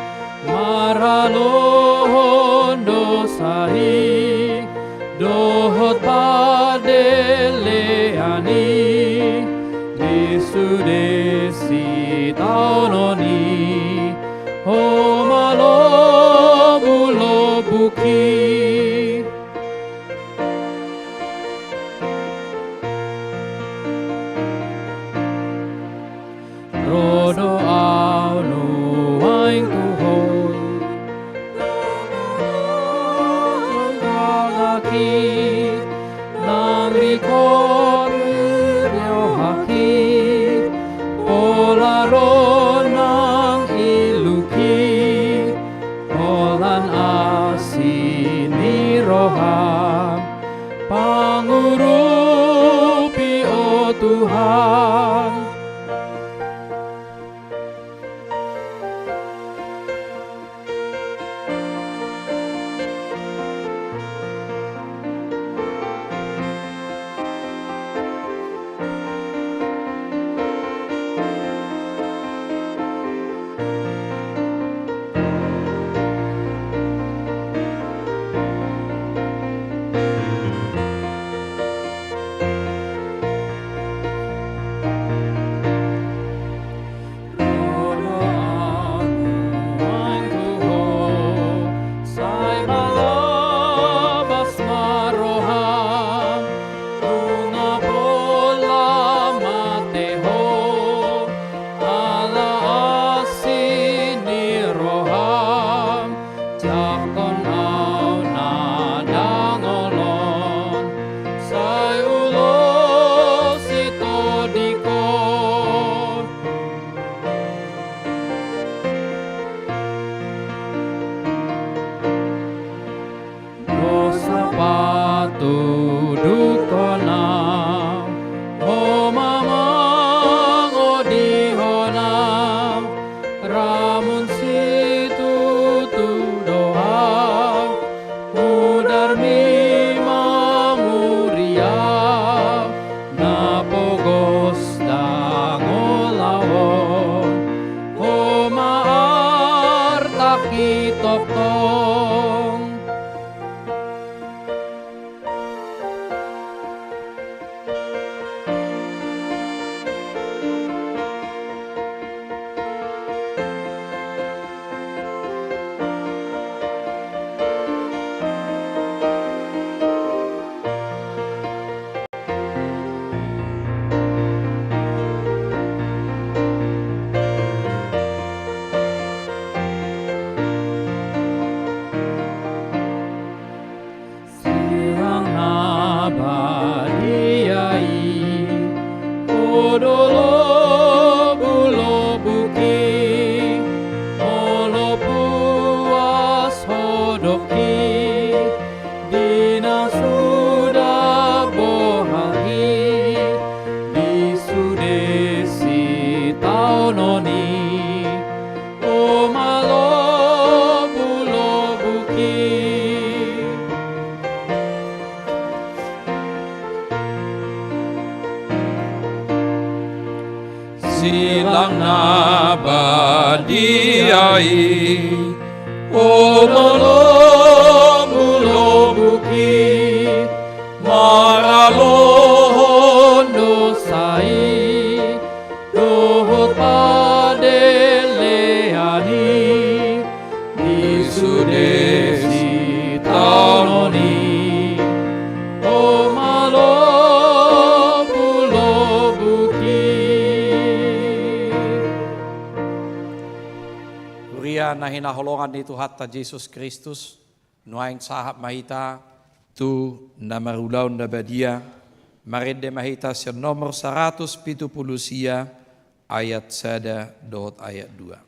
maralohon dosa i, dohot pandelean i, di sude sitaonon i, Ho ma lobulobuk i. Ro do ahu nuaeng tu Ho, manggangaki na Pola ro nang illuki, holan asi ni roham, pangurupi, o Tuhan. Sai balabas ma roham, nunga pola mate ho, ala asi ni roham, jangkon au na dangol on, sai ulos i tondingkon. Dosa patuduhon au, ho ma mangodihon au, ramun situtu do au, mudarmi ma muri au, na pogos dangol au on, ho ma artangki tongtong. Silang na badia i, ho do lobulobuk i, molo puas ho dok i, di na suda bohal i, di sude sitaonon i, ho ma lobulobuk i. Silang na badia i, ho do lobulobuk i, maralohon dosa i, dohot padelean i, di sude sitaonon i, ho ma lobulobuk i. Huria na hinaholongan ni Tuhanta Jesus Kristus, nuaeng sahat ma hita tu na marulaon na badia, marende ma hita sian nomor saratus pitu pulu sia, ayat sada dohot ayat dua.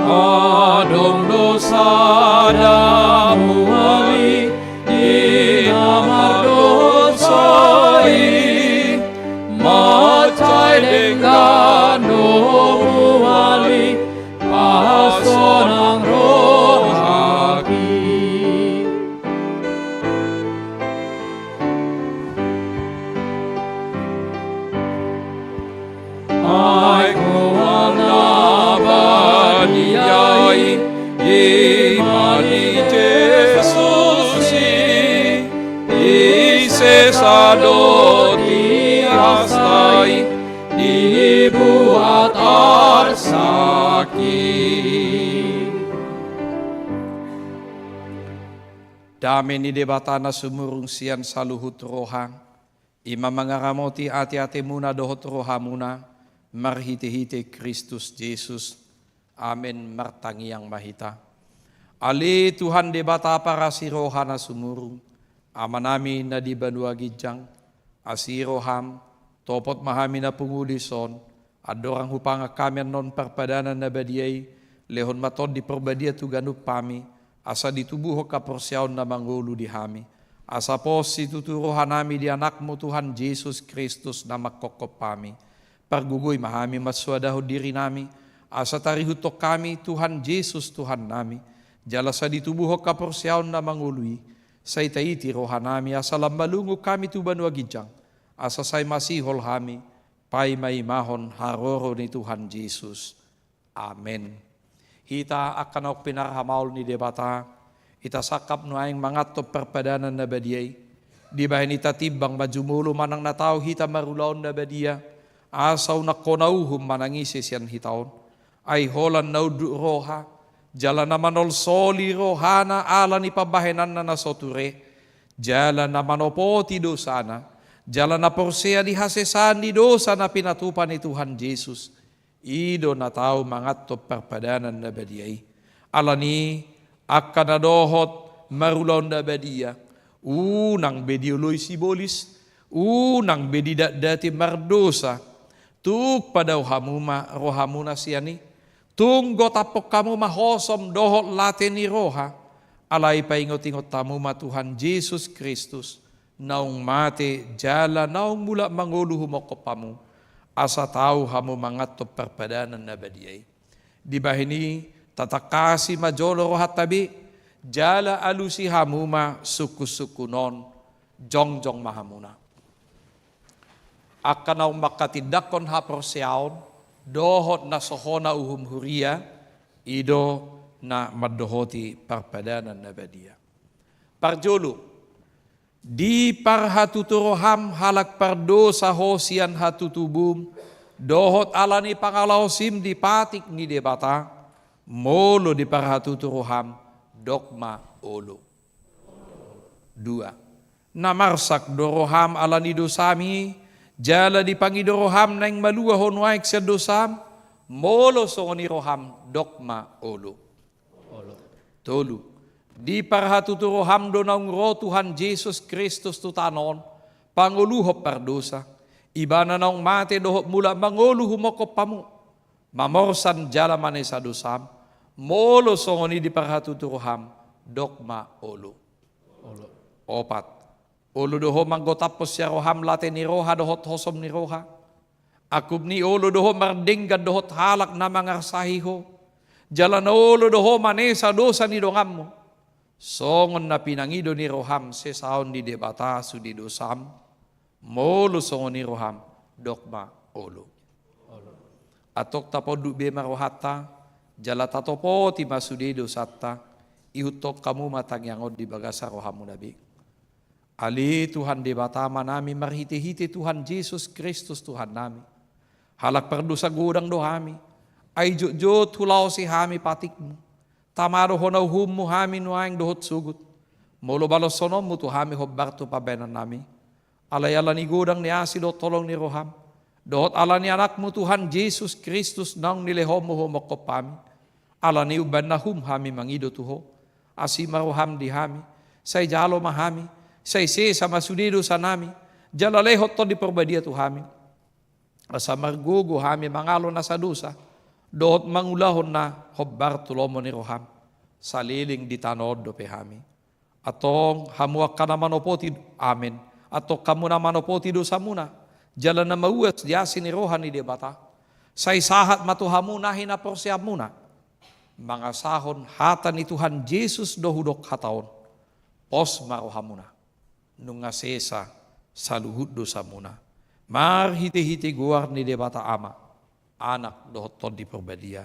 Adong do sada mual i di na mardosa i, mansai denggan do mual i, pasonang rohangki. Ai mual na badia i, i ma ni Jesus i, i sesa do tiasta i, dibuat arsak i. Dame ni Debata na sumurung sian saluhut roha, i ma mangaramoti ateatemuna dohot rohamuna, marhitehite Kristus Jesus. Amen. Martangiang ma hita. Ale Tuhan Debata parasi roha na sumurung, Amanami na di banua ginjang, asi roham, topot ma hami na pungu dison, andorang hupangan hami annon parpadanan na badia i, lehon ma Tondi Parbadia tu ganup hami, asa ditubuhon haporseaon na mangolu di hami, asa pos situtu rohanami di Anakmu Tuhan Jesus Kristus na manghophop hami. Pargogoi ma hami mansoadahon dirinami, asa tarihuthon hami Tuhan Jesus Tuhannami, jala sai ditubuhon haporseaon na mangolu i, sai taiti rohanami asa lam malungun hami tu banua ginjang, asa sai masihol hami paimaimahon haroro ni Tuhan Jesus. Amen. Hita angka naung pinarhamaol ni Debata, hita sangkap nuaeng manganhon parpadanan na badia i. Dibahen i tatimbang ma jumolo manang na tau hita marulaon na badia, asa unang hona uhum manang ise sian hita on. Ai holan na unduk roha, jala na manolsoli rohana ala ni pambahenanna na so ture, jala na manopoti dosana, jala na porsea di hasesaan ni dosa na pinatupa ni Tuhan Jesus, i do na tau manganhon parpadanan na badia i. Alani i, angka na dohot marulaon na badia, unang be dioloi sibolis, unang be didatdati mardosa. Tung padao hamu ma rohamuna sian i, tung gotaphon hamu ma hosom dohot late ni roha. Alai paingotingot hamu ma Tuhan Jesus Kristus, naung mate jala naung mulak mangolu humongkop hamu, asa tau hamu manganhon parpadanan na badia i. Dibahen i, tatangkasi ma jolo rohanta be, jala alusi hamu ma sungkunsungkun on, jongjong ma hamuna. Angka naung manghatindanghon haporseaon dohot na so hona uhum huria, i do na mandohoti parpadanan na badia. Parjolo, diparhatutu roham halak pardosa ho sian hatutubum, dohot ala ni pangalaosim di patik ni Debata, molo diparhatutu roham, dok ma olo. Dua. Na marsak do roham ala ni dosami, jala dipangido roham naeng malua ho nuaeng sian dosam, molo songon i roham, dok ma olo. Olo. Tolu. Diparhatutu roham do naung ro Tuhan Jesus Kristus tu tano on, pangoluhon pardosa, Ibana naung mate dohot mulak mangolu humongkop hamu, mamorsan jala manesa dosam, molo songon i diparhatutu roham, dok ma olo. Olo. Opat. Olo do ho manggotaphon sian roham late ni roha dohot hosom ni roha. Angkup ni i, olo do ho mardenggan dohot halak na mangarsahi ho. Jala na olo do ho manesa dosa ni donganmu, songon na pinangido ni roham sesaon ni Debata sude dosam. Molo songon i roham, dok ma olo. Antong taponduk be ma rohanta, jala tatopoti ma sude dosanta, ihuthon hamu ma tangiang on di bagasan rohamuna be. Ale Tuhan Debata Amanami, marhitehite Tuhan Jesus Kristus Tuhannami, halak pardosa godang do hami, ai jotjot hulaosi hami patikmu. Tama do hona uhummu hami nuaeng dohot sogot, molo baloshononmu tu hami hombar tu pambahenannami. Alai ala ni godang ni asi dohot holong ni roham, dohot ala ni Anakmu Tuhan Jesus Kristus naung nilehonmu humongkop hami, ala ni i umbahen na uhum hami mangido tu ho, asi ma roham di hami, sai jalo ma hami, sai sesa ma sude dosanami, jala lehon Tondi Parbadia tu hami, asa margogo hami mangalo nasa dosa, dohot mangulahon na hombar tu lomo ni roham, saleleng di tano on dope hami. Antong hamu angka na manopoti, amen. Antong hamu na manopoti dosamuna, jala na mauas di asi ni roha ni Debata, sai sahat ma tu hamu na hinaporseamuna, mangasahon hata ni Tuhan Jesus do hudok hata on. Pos ma rohamuna, nunga sesa saluhut dosamuna, marhitehite goar ni Debata Ama, Anak dohot Tondi Parbadia.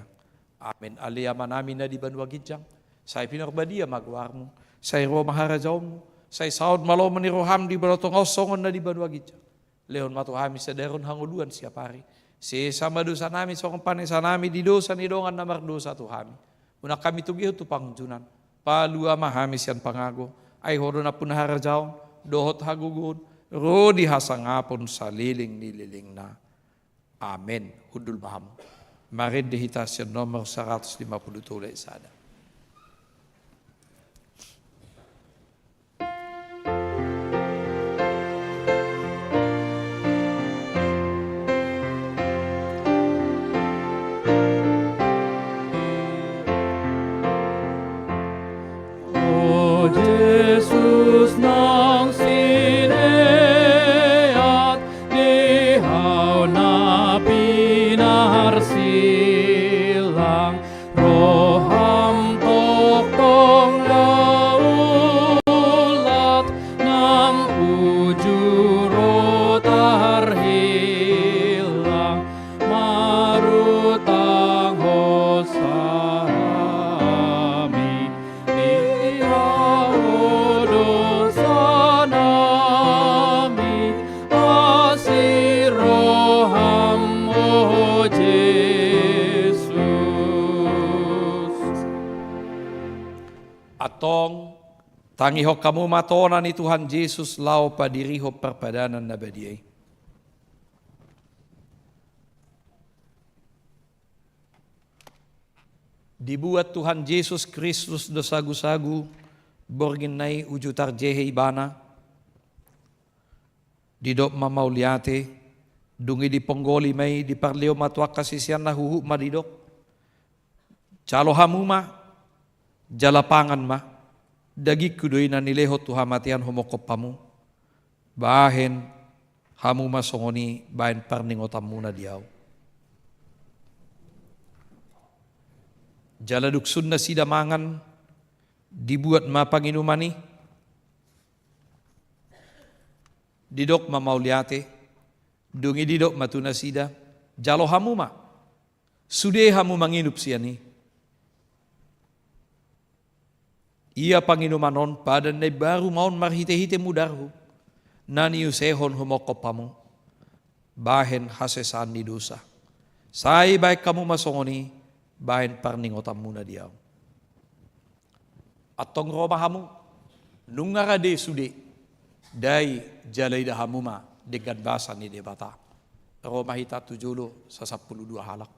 Amen. Ale Amanami na di banua ginjang, sai pinarbadia ma goarmu, sai ro ma harajaonmu, sai saut ma lomo ni roham di banua tonga on songon na di banua ginjang. Lehon ma tu hami sadari on hangoluan siapari. Sesa ma dosanami songon panesanami di dosa ni dongan na mardosa tu hami. Unang hami togihon tu pangunjunan. Palua ma hami sian pangago. Ai Ho do nampuna harajaon dohot hagogoon, ro di hasangapon saleleng ni lelengna. Amen. Hundul ma hamu. Marende hita sian nomor saratus lima pulu tolu ayat sada. O Jesus, naung sineat di hau na pinarsilang, roham tongtong laulat, nang uju ro tarhilang, marutang hosa hami di hau dosa nami, asi roham, o Jesus. Antong, tangihon hamu ma tona ni Tuhan Jesus laho padirihon parpadanan na badia i. Dibuat Tuhan Jesus Kristus do sagusagu, borngin na i uju tarjehe Ibana. Didok ma mauliate, dung i diponggoli ma i, diparlehon ma tu angka siseanna, huhut ma didok: Jalo hamu ma, jala pangan ma, dagingku do i na nilehon tu hamatean humophop hamu. Bahen hamu ma songon i bahen parningotanmuna di ahu. Jala dung sun nasida mangan, dibuat ma panginuman i. Didok ma mauliate, dung i didok ma tu nasida: Jalo hamu ma, sude hamu manginum sian i. Ia panginuman on padan na imbaru ma on marhitehite mudarhu, na niusehon humophop hamu bahen hasesaan ni dosa. Sai bahen hamu ma songon i bahen parningotanmuna di ahu. Antong ro ma hamu, nunga rade sude, dai jala ida hamu ma denggan basa ni Debata. Ro ma hita tu jolo sasampulu dua halak.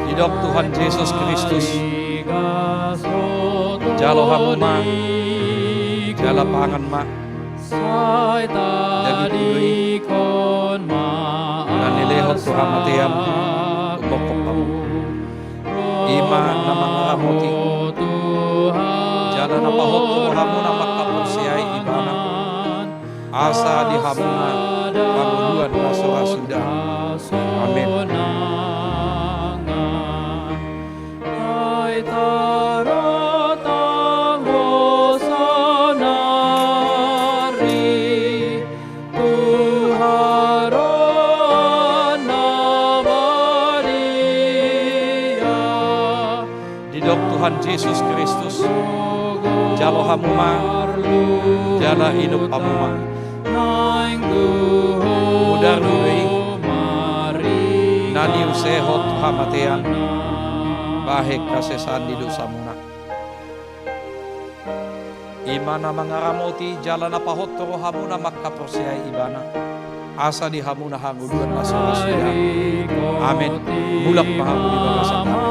Didok Tuhan Jesus Kristus: Jalo hamu ma, jala pangan ma, dagingku do i na nilehon tu hamatean humophop hamu. I ma na mangaramoti jala na pahot tu rohamuna mangkaporseai Ibana, asa di hamuna hangoluan na so ra suda. Amen. Didok Tuhan Jesus Kristus: Jalo hamu ma, jala inum hamu ma. Mudarhu do i na niusehon tu hamatean bahen hasesaan ni dosamuna. I ma na mangaramoti jala na pahot tu rohamuna mangkaporseai Ibana, asa di hamuna hangoluan na so ra suda. Amen. Mulak ma hamu di bagasan damei.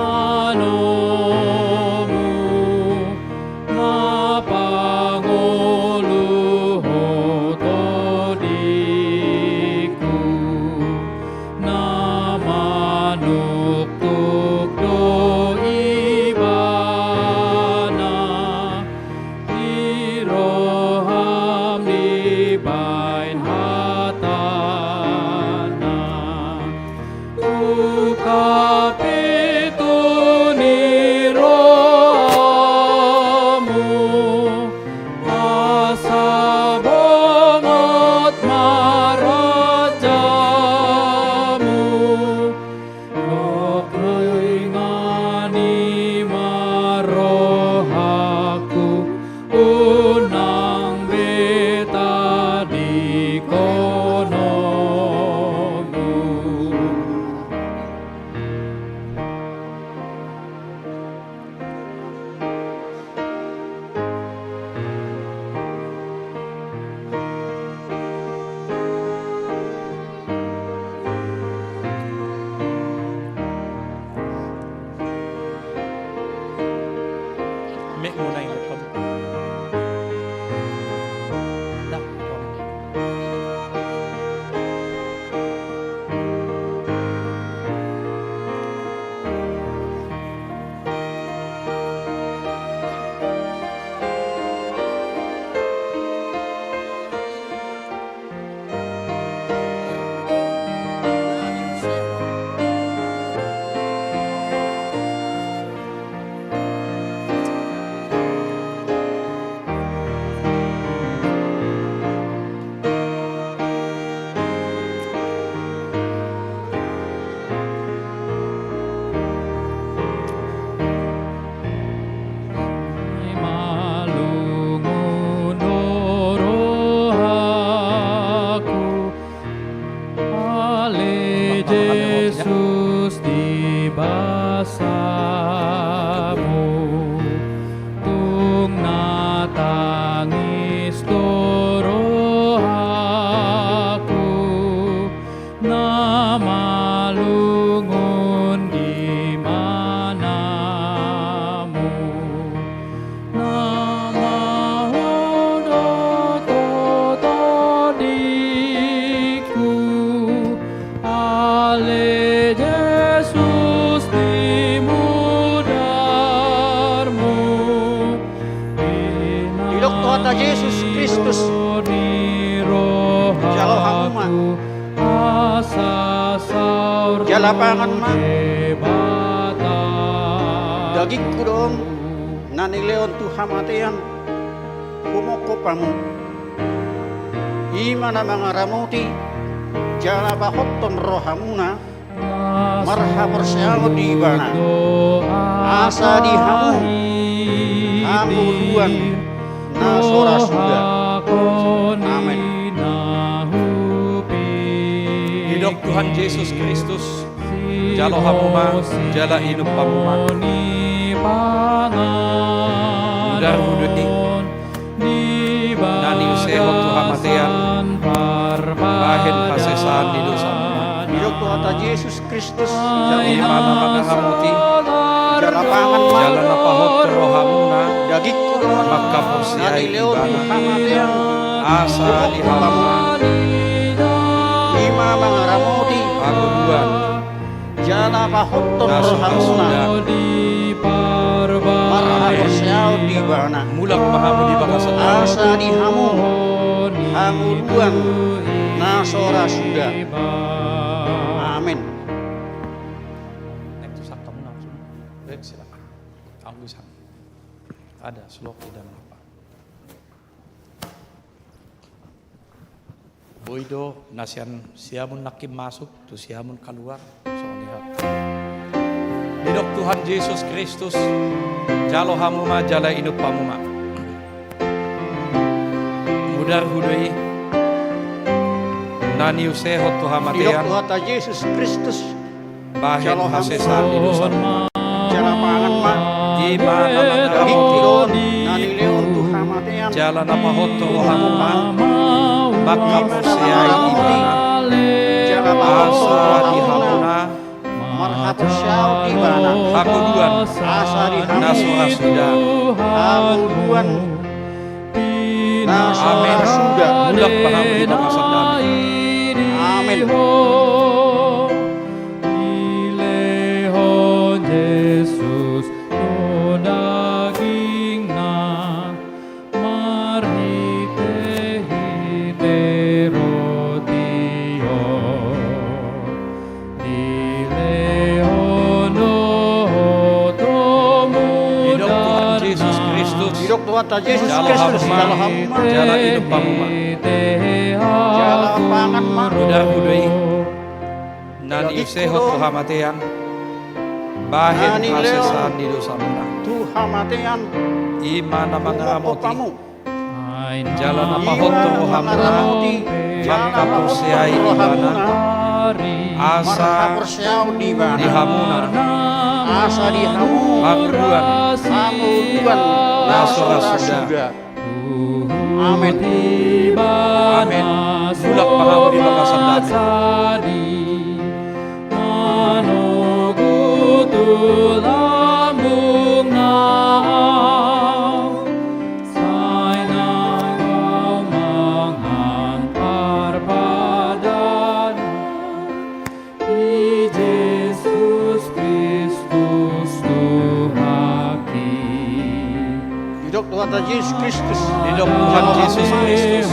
Di roham dibaen hatana, ungkap i tu ni Tuhanta Jesus Kristus, jalo hamu ma. Jala pangan ma. Dagingku do on, na nilehon tu hamatean, humongkop hamu. I ma na mangaramoti jala pahothon rohamuna marhaporseaon di Ibana, asa di hamu hangoluan na so ra suda. Amen. Didok Tuhan Jesus Kristus, jalo hamu ma, jala inum hamu ma. Mudar huda i, na niusehon tu hamatean, bahen hasesaan ni dosa. Didok Tuhanta Jesus Kristus, i ma na mangaramoti, jala pangan ma. Jala na pahothon rohamuna, dagingku do on, manghaporseai Ibana, asa di hamu, i ma mangaramoti, hangoluan, jala pahothon rohamuna marhaporseaon di Ibana. Mulak ma hamu di bagasan dame. Asa di hamu hangoluan na so ra suda. Amen. Naik tu sangkam langsung. Baik, silakan. Kamu bisa. Ada sloki dan apa? Boi do na sian siamun nangkin masuk, tu siamun kaluar, songon i. Didok Tuhan Jesus Kristus, jalo hamu ma, jala inum hamu ma. Mudar huda i, na niusehon tu hamatean. Didok Tuhanta Jesus Kristus, bahen hasesaan ni dosa. Jala pangan ma. I ma na mangaramoti. Dagingku do on, na nilehon tu hamatean. Jala na pahothon rohamuna, manghaporseai Ibana, asa di hamuna marhaporseaon di Ibana, hangoluan, asa di hamu, na so ra suda. Hangoluan na so ra suda. Amen. Mulak ma hamu di bagasan dame. Amen. Dilehon Jesus do dagingna marhite-hite roti on. Dilehon do hamu. Didok Tuhan Jesus Kristus. Didok Tuhanta Jesus Kristus, jalo hamu ma. Jalo hamu ma. Jala inum hamu ma. Jala pangan ma. Mudar huda i, na niusehon tu hamatean, bahen hasesaan ni dosamuna. Tu hamatean. I ma na mangaramoti. Humongkop hamu. Jala na pahothon rohamuna, manghaporseai Ibana, asa di hamuna, asa di hamu, hangoluan, hangoluan na so ra suda. Amen. Amen. Mulak ma hamu di bagasan dame. Manogu tu lambungna. Sai naeng au mangan parpadanan i Jesus Kristus Tuhanki. Didok Tuhanta Jesus Kristus. Didok Tuhan Jesus Kristus.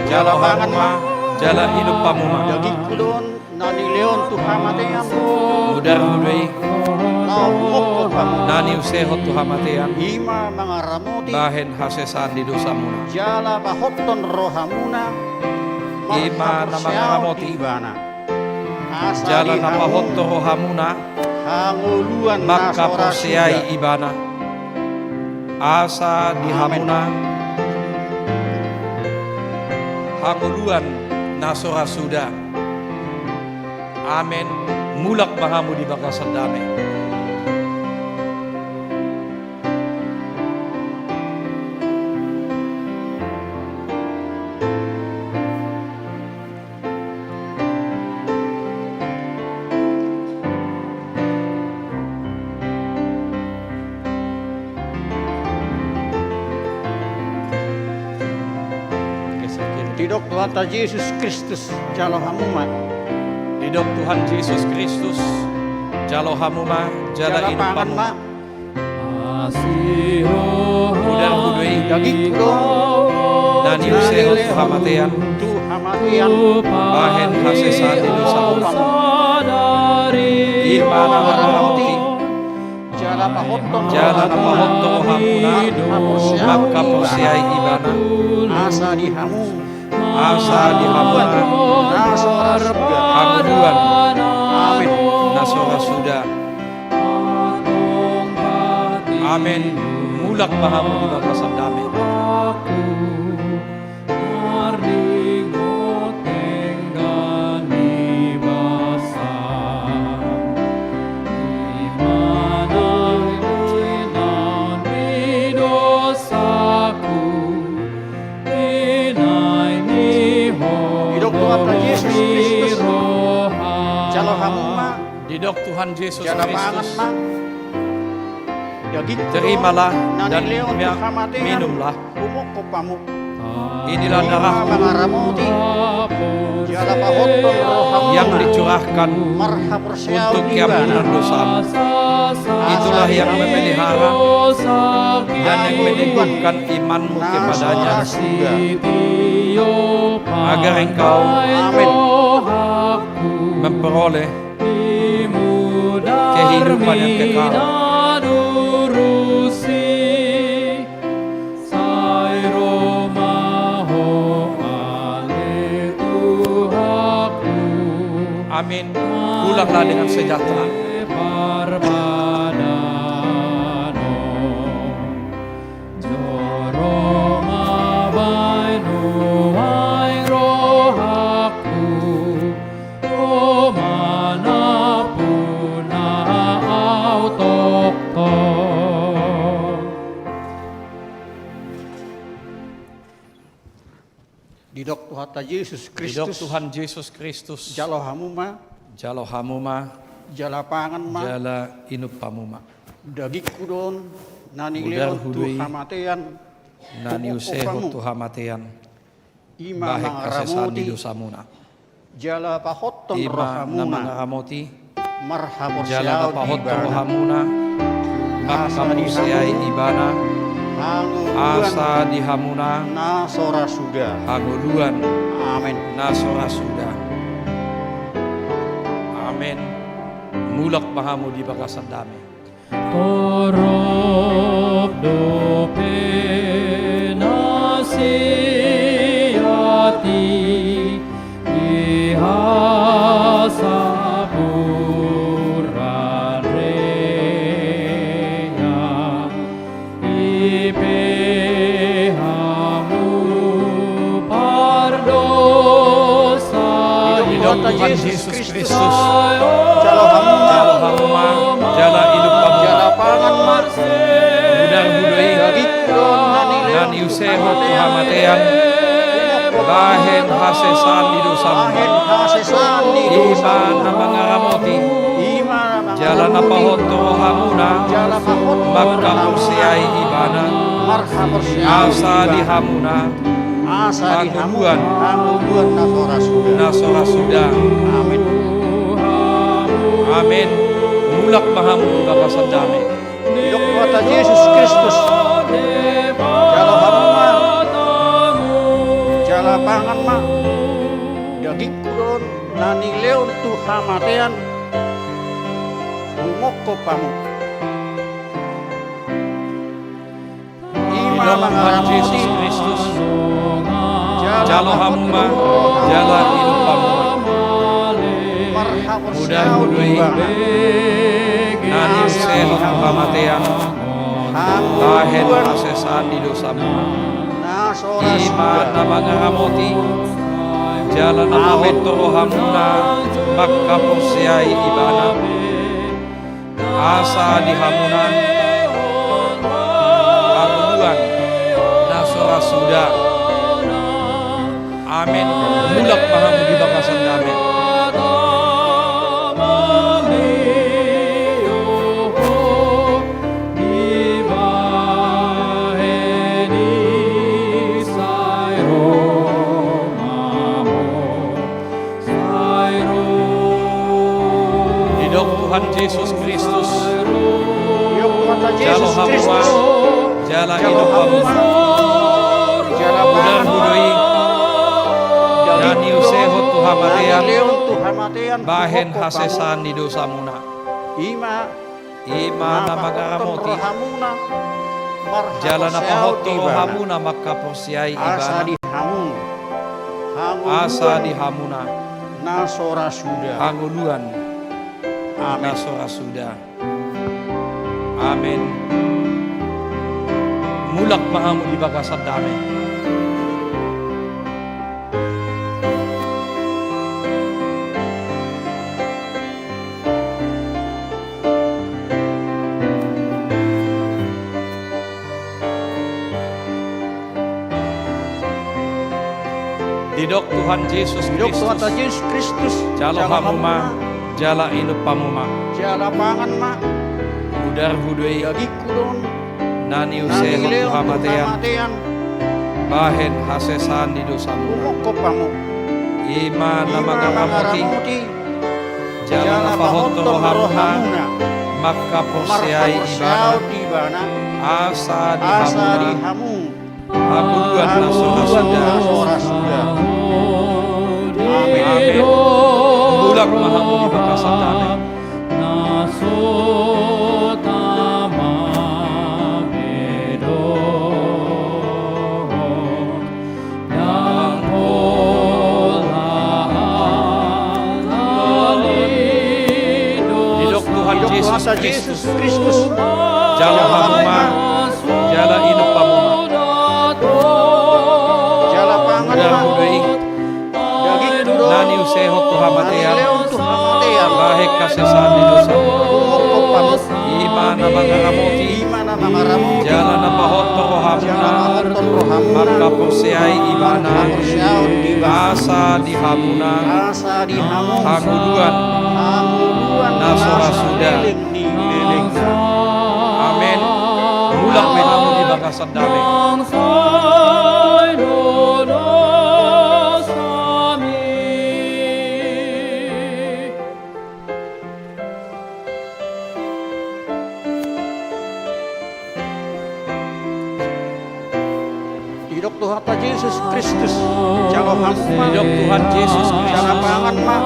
Jala pangan ma, jala inum hamu ma. Dagingku do on, na nilehon tu hamatean. Mudar huda i, na niusehon tu hamatean. I ma mangaramoti. Bahen hasesaan ni dosamuna. Jala pahothon rohamuna. I ma na mangaramoti. Ibana. Jala na pahothon rohamuna. Hangoluan na so ra suda. Manghaporseai Ibana. Asa di hamuna. Amen. Hangoluan na so ra suda. Amen. Mulak ma hamu di bagasan dame. Didok Tuhanta Jesus Kristus, jalo hamu ma. Didok Tuhan Jesus Kristus, jalo hamu ma, jala inum hamu ma. Jala pangan ma. Mudar hu do i, dagingku do, na niusehon tu hamatean, tu hamatean, bahen hasesaan ni dosa. I ma na mangaramoti, jala pahothon, jala na pahothon rohamuna, manghaporseai ibana. Asa di hamu, asa di hamu na so ra suda, hangoluan, amen, na so ra suda. Amen. Mulak ma hamu di bagasan dame. Didok Tuhanta Jesus Kristus, jalo hamu ma. Didok Tuhan Jesus Kristus, jala pangan ma. Terimalah dan minumlah. Inilah darahku yang dicurahkan untuk keampunan dosamu. Itulah yang memelihara dan yang meneguhkan imanmu kepada-Nya, agar engkau memperoleh kehidupan yang kekal. Amin. Pulanglah dengan sejahtera. Joro ma baen nuaeng rohangku, ho ma nampuna au tongtong. Didok Tuhanta Jesus Kristus. Didok Tuhan Jesus Kristus. Jalo hamu ma. Jalo hamu ma. Jala pangan ma. Jala inum hamu ma. Dagingku do on, na nilehon tu hamatean, na niusehon tu hamatean, bahen hasesaan ni dosamuna. Jala pahothon rohamuna, marhaporseai ibana. Jala pahothon rohamuna, manghaporseai ibana. Asa di hamuna, na so ra suda, hangoluan, amen, na so ra suda. Amen. Mulak ma hamu di bagasan dame. Torop dope na siati di hasapuran ringan, i pe hamu pardosa. Didok Tuhan Jesus Kristus. Jalo hamu ma. Jalo hamu ma. Jala inum hamu. Jala pangan ma. Mudar hu do i. Dagingku do on, na niusehon tu hamatean, bahen hasesaan ni dosamuna. Bahen hasesaan ni dosamuna. I ma na mangaramoti. I ma na mangaramoti. Jala na pahothon rohamuna. Jala pahothon rohamuna. Manghaporseai ibana. Marhaporseai ibana. Asa di hamuna. Asa di hamu, hangoluan, hangoluan na so ra suda. Na so ra suda. Amen. Amen. Mulak ma hamu di bagasan dame. Didok Tuhanta Jesus Kristus. Jalo hamu ma. Jala pangan ma. Dagingku do on, na nilehon tu hamatean, humophop hamu. Didok Tuhan Jesus Kristus. Jalo hamu ma, jala inum hamu ma. Mudar hu do i. Na niusehon tu hamatean, bahen hasesaan ni dosamuna. I ma na mangaramoti. Jala na pahothon rohamuna, manghaporseai ibana. Asa di hamuna, hangoluan na so ra suda. Amen. Mulak ma hamu di bagasan dame. Didok Tuhan Jesus Kristus. Jalo hamu ma, bahen hasesaan ni dosamuna. I ma na mangaramoti, jala na pahothon rohamuna mangkaporseai Ibana, asa di hamuna hangoluan na so ra suda. Amen. Na so ra suda. Amen. Mulak ma hamu di bagasan dame. Didok Tuhan Jesus Kristus, jalo hamu ma, jala inum hamu ma. Jala pangan ma. Udarhu do i, dagingku do on, na niusehon tu hamatean, bahen hasesaan ni dosamuna. Humophop hamu. I ma na mangaramoti, jala na pahothon rohamuna mangkaporseai Ibana, asa di hamu hangoluan na so ra suda. Amen. Mulak ma hamu di bagasan dame. Didok Tuhan Jesus Kristus, jalo hamu ma, jala inum hamu ma. Jala pangan ma. Udarhu do i, dagingku do on, na niusehon tu hamatean, bahen hasesaan ni dosa. I ma na mangaramoti, jala na pahothon rohamuna mangkaporseai Ibana, asa di hamuna hangoluan na so ra suda. Amen. Mulak ma hamu di bagasan dame. Didok Tuhanta Jesus Kristus, jalo hamu ma. Didok Tuhan Jesus Kristus, jala pangan ma.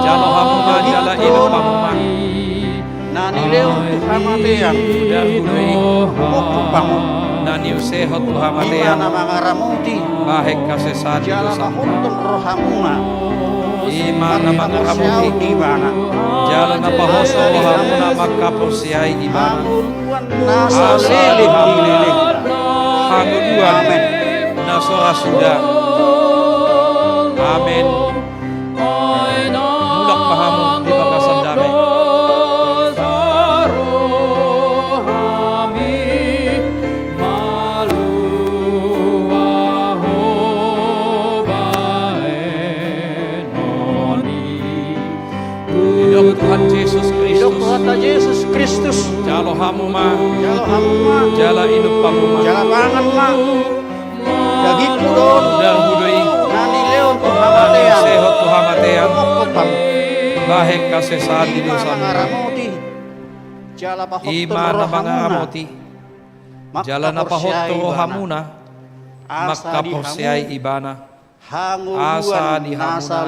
Jalo hamu ma, jala inum hamu ma. Na nilehon tu hamatean, udarhu do i, humophop hamu. Na niusehon tu hamatean, i ma na mangaramoti, bahen hasesaan ni dosa. Jala na pahothon rohamuna, i ma na mangaramoti, jala na pahothon rohamuna mangkaporseai Ibana, asa di hamuna hangoluan na so ra suda. Amen. Mulak ma hamu di bagasan dame. Didok Tuhan Jesus Kristus, didok Tuhanta Jesus Kristus, jalo hamu ma, jalo hamu ma, jala inum hamu ma, jala pangan ma. Dagingku do on, udarhu do i, na nilehon tu hamatean, na niusehon tu hamatean, humophop hamu. Bahen hasesaan ni dosa. I ma na mangaramoti, i ma na mangaramoti, jala na pahothon rohamuna mangkaporseai Ibana, asa di hamuna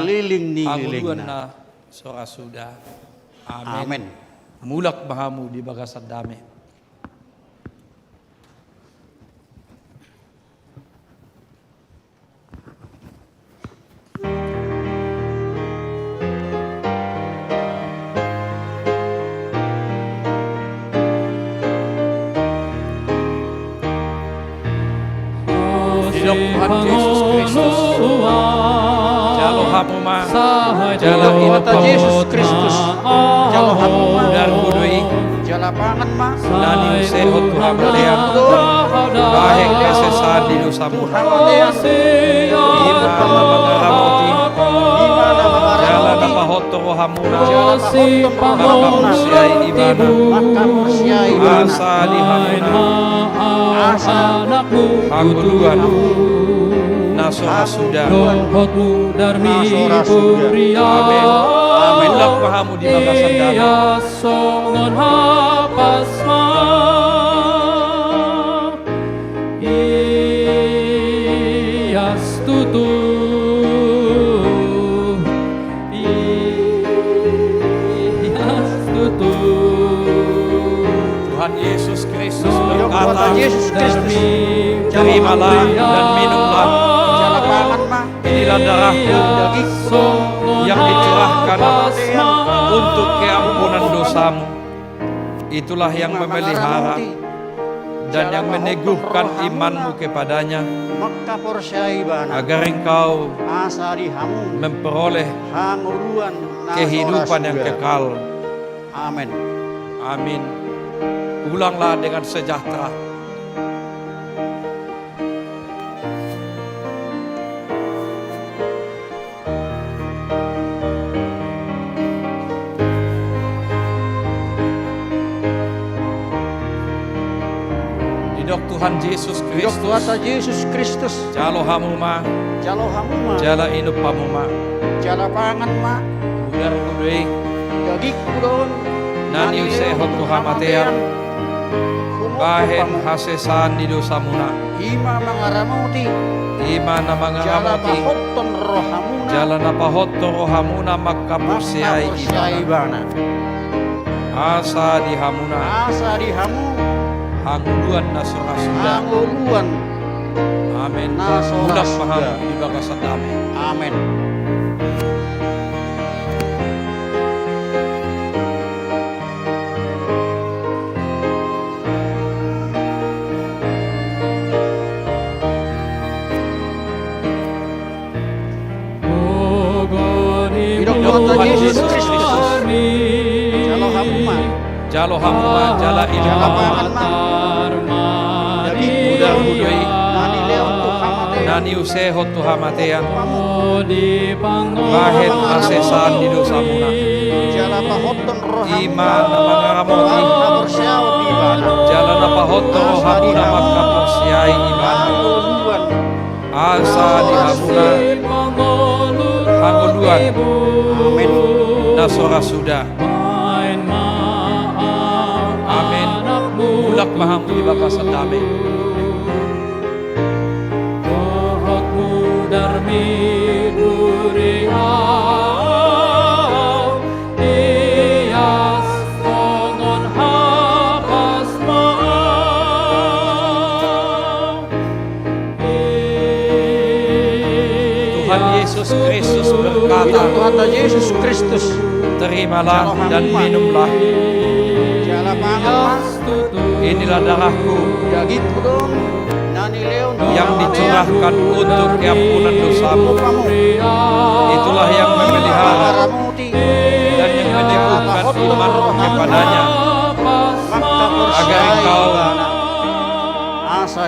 hangoluan na so ra suda. Amen. Mulak ma hamu di bagasan dame. Didok Tuhan Jesus Kristus, jalo hamu ma, jala inum hamu ma. Jalo hamu ma, udarhu do i, jala pangan ma. Na niusehon tu hamatean, bahen hasesaan ni dosamuna. I ma na mangaramoti, i ma na mangaramoti, jala na pahothon rohamuna, jala pahothon rohamuna, mangkaporseai Ibana, mangkaporseai Ibana, asa di hamuna, asa di hamuna hangoluan na so ra suda. Amen. Amen. Mulak ma hamu di bagasan dame. Songon hapas ma ias tutu i Tuhan Yesus Kristus. Terimalah dan minumlah. Jala pangan ma. Inilah darahku, dagingku, yang dicurahkan untuk keampunan dosamu. Itulah yang memelihara dan yang meneguhkan imanmu kepada-Nya, agar engkau memperoleh kehidupan yang kekal. Amin. Amin. Pulanglah dengan sejahtera. Didok Tuhan Jesus Kristus. Didok Tuhanta Jesus Kristus. Jalo hamu ma. Jalo hamu ma. Jala inum hamu ma. Jala pangan ma. Mudarhu do i. Dagingku do on. Na niusehon tu hamatean. Bahen hasesaan ni dosamuna. I ma mangaramoti. I ma na mangaramoti. Jala pahothon rohamuna. Jala na pahothon rohamuna mangkaporseai ibana. Asa di hamuna. Asa di hamu. Hangoluan na so ra suda. Hangoluan. Amen. Na so ra suda. Mulak ma hamu di bagasan dame. Amen. Didok Tuhanta Jesus Kristus. Jalo hamu ma. Jalo hamu ma, jala inum hamu ma. Jala pangan ma. Dagingku do i. Na nilehon tu hamatean. Na niusehon tu hamatean. Bahen hasesaan ni dosamuna. Jala pahothon rohamuna. I ma na mangaramoti. Mangkaporseai ibana. Jala na pahothon rohamuna mangkaporseai ibana. Hangoluan. Asa di hamuna. Hangoluan. Amen. Na so ra suda. Amen. Mulak ma hamu di bagasan dame. Dohot mudarmi duri au, ias songon hapas ma au. Tuhan Yesus Kristus berkata, Tuhanta Jesus Kristus, terimalah dan minumlah. Jala pangan ma. Inilah darahku. Dagingku do on. Na nilehon tu hamatean. Yang dicurahkan untuk keampunan dosamu. Itulah yang memelihara dan yang meneguhkan imanmu kepada-Nya, agar engkau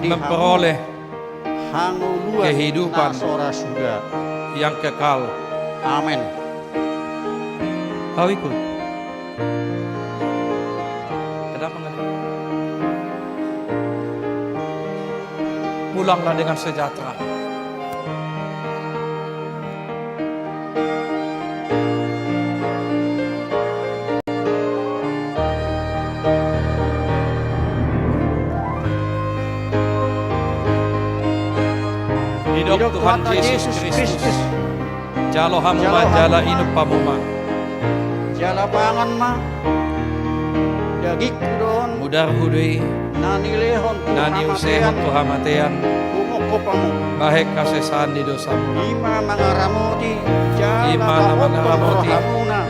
memperoleh kehidupan yang kekal. Amen. Kau ikut. Kenapa nggak? Pulanglah dengan sejahtera. Didok Tuhan Jesus Kristus. Jalo hamu ma, jala inum hamu ma. Jala pangan ma. Dagingku do on. Mudarhu do i. Na nilehon tu hamatean. Na niusehon tu hamatean. Humophop hamu. Bahen hasesaan ni dosamuna. I ma mangaramoti. I ma na mangaramoti. Jala pahothon rohamuna.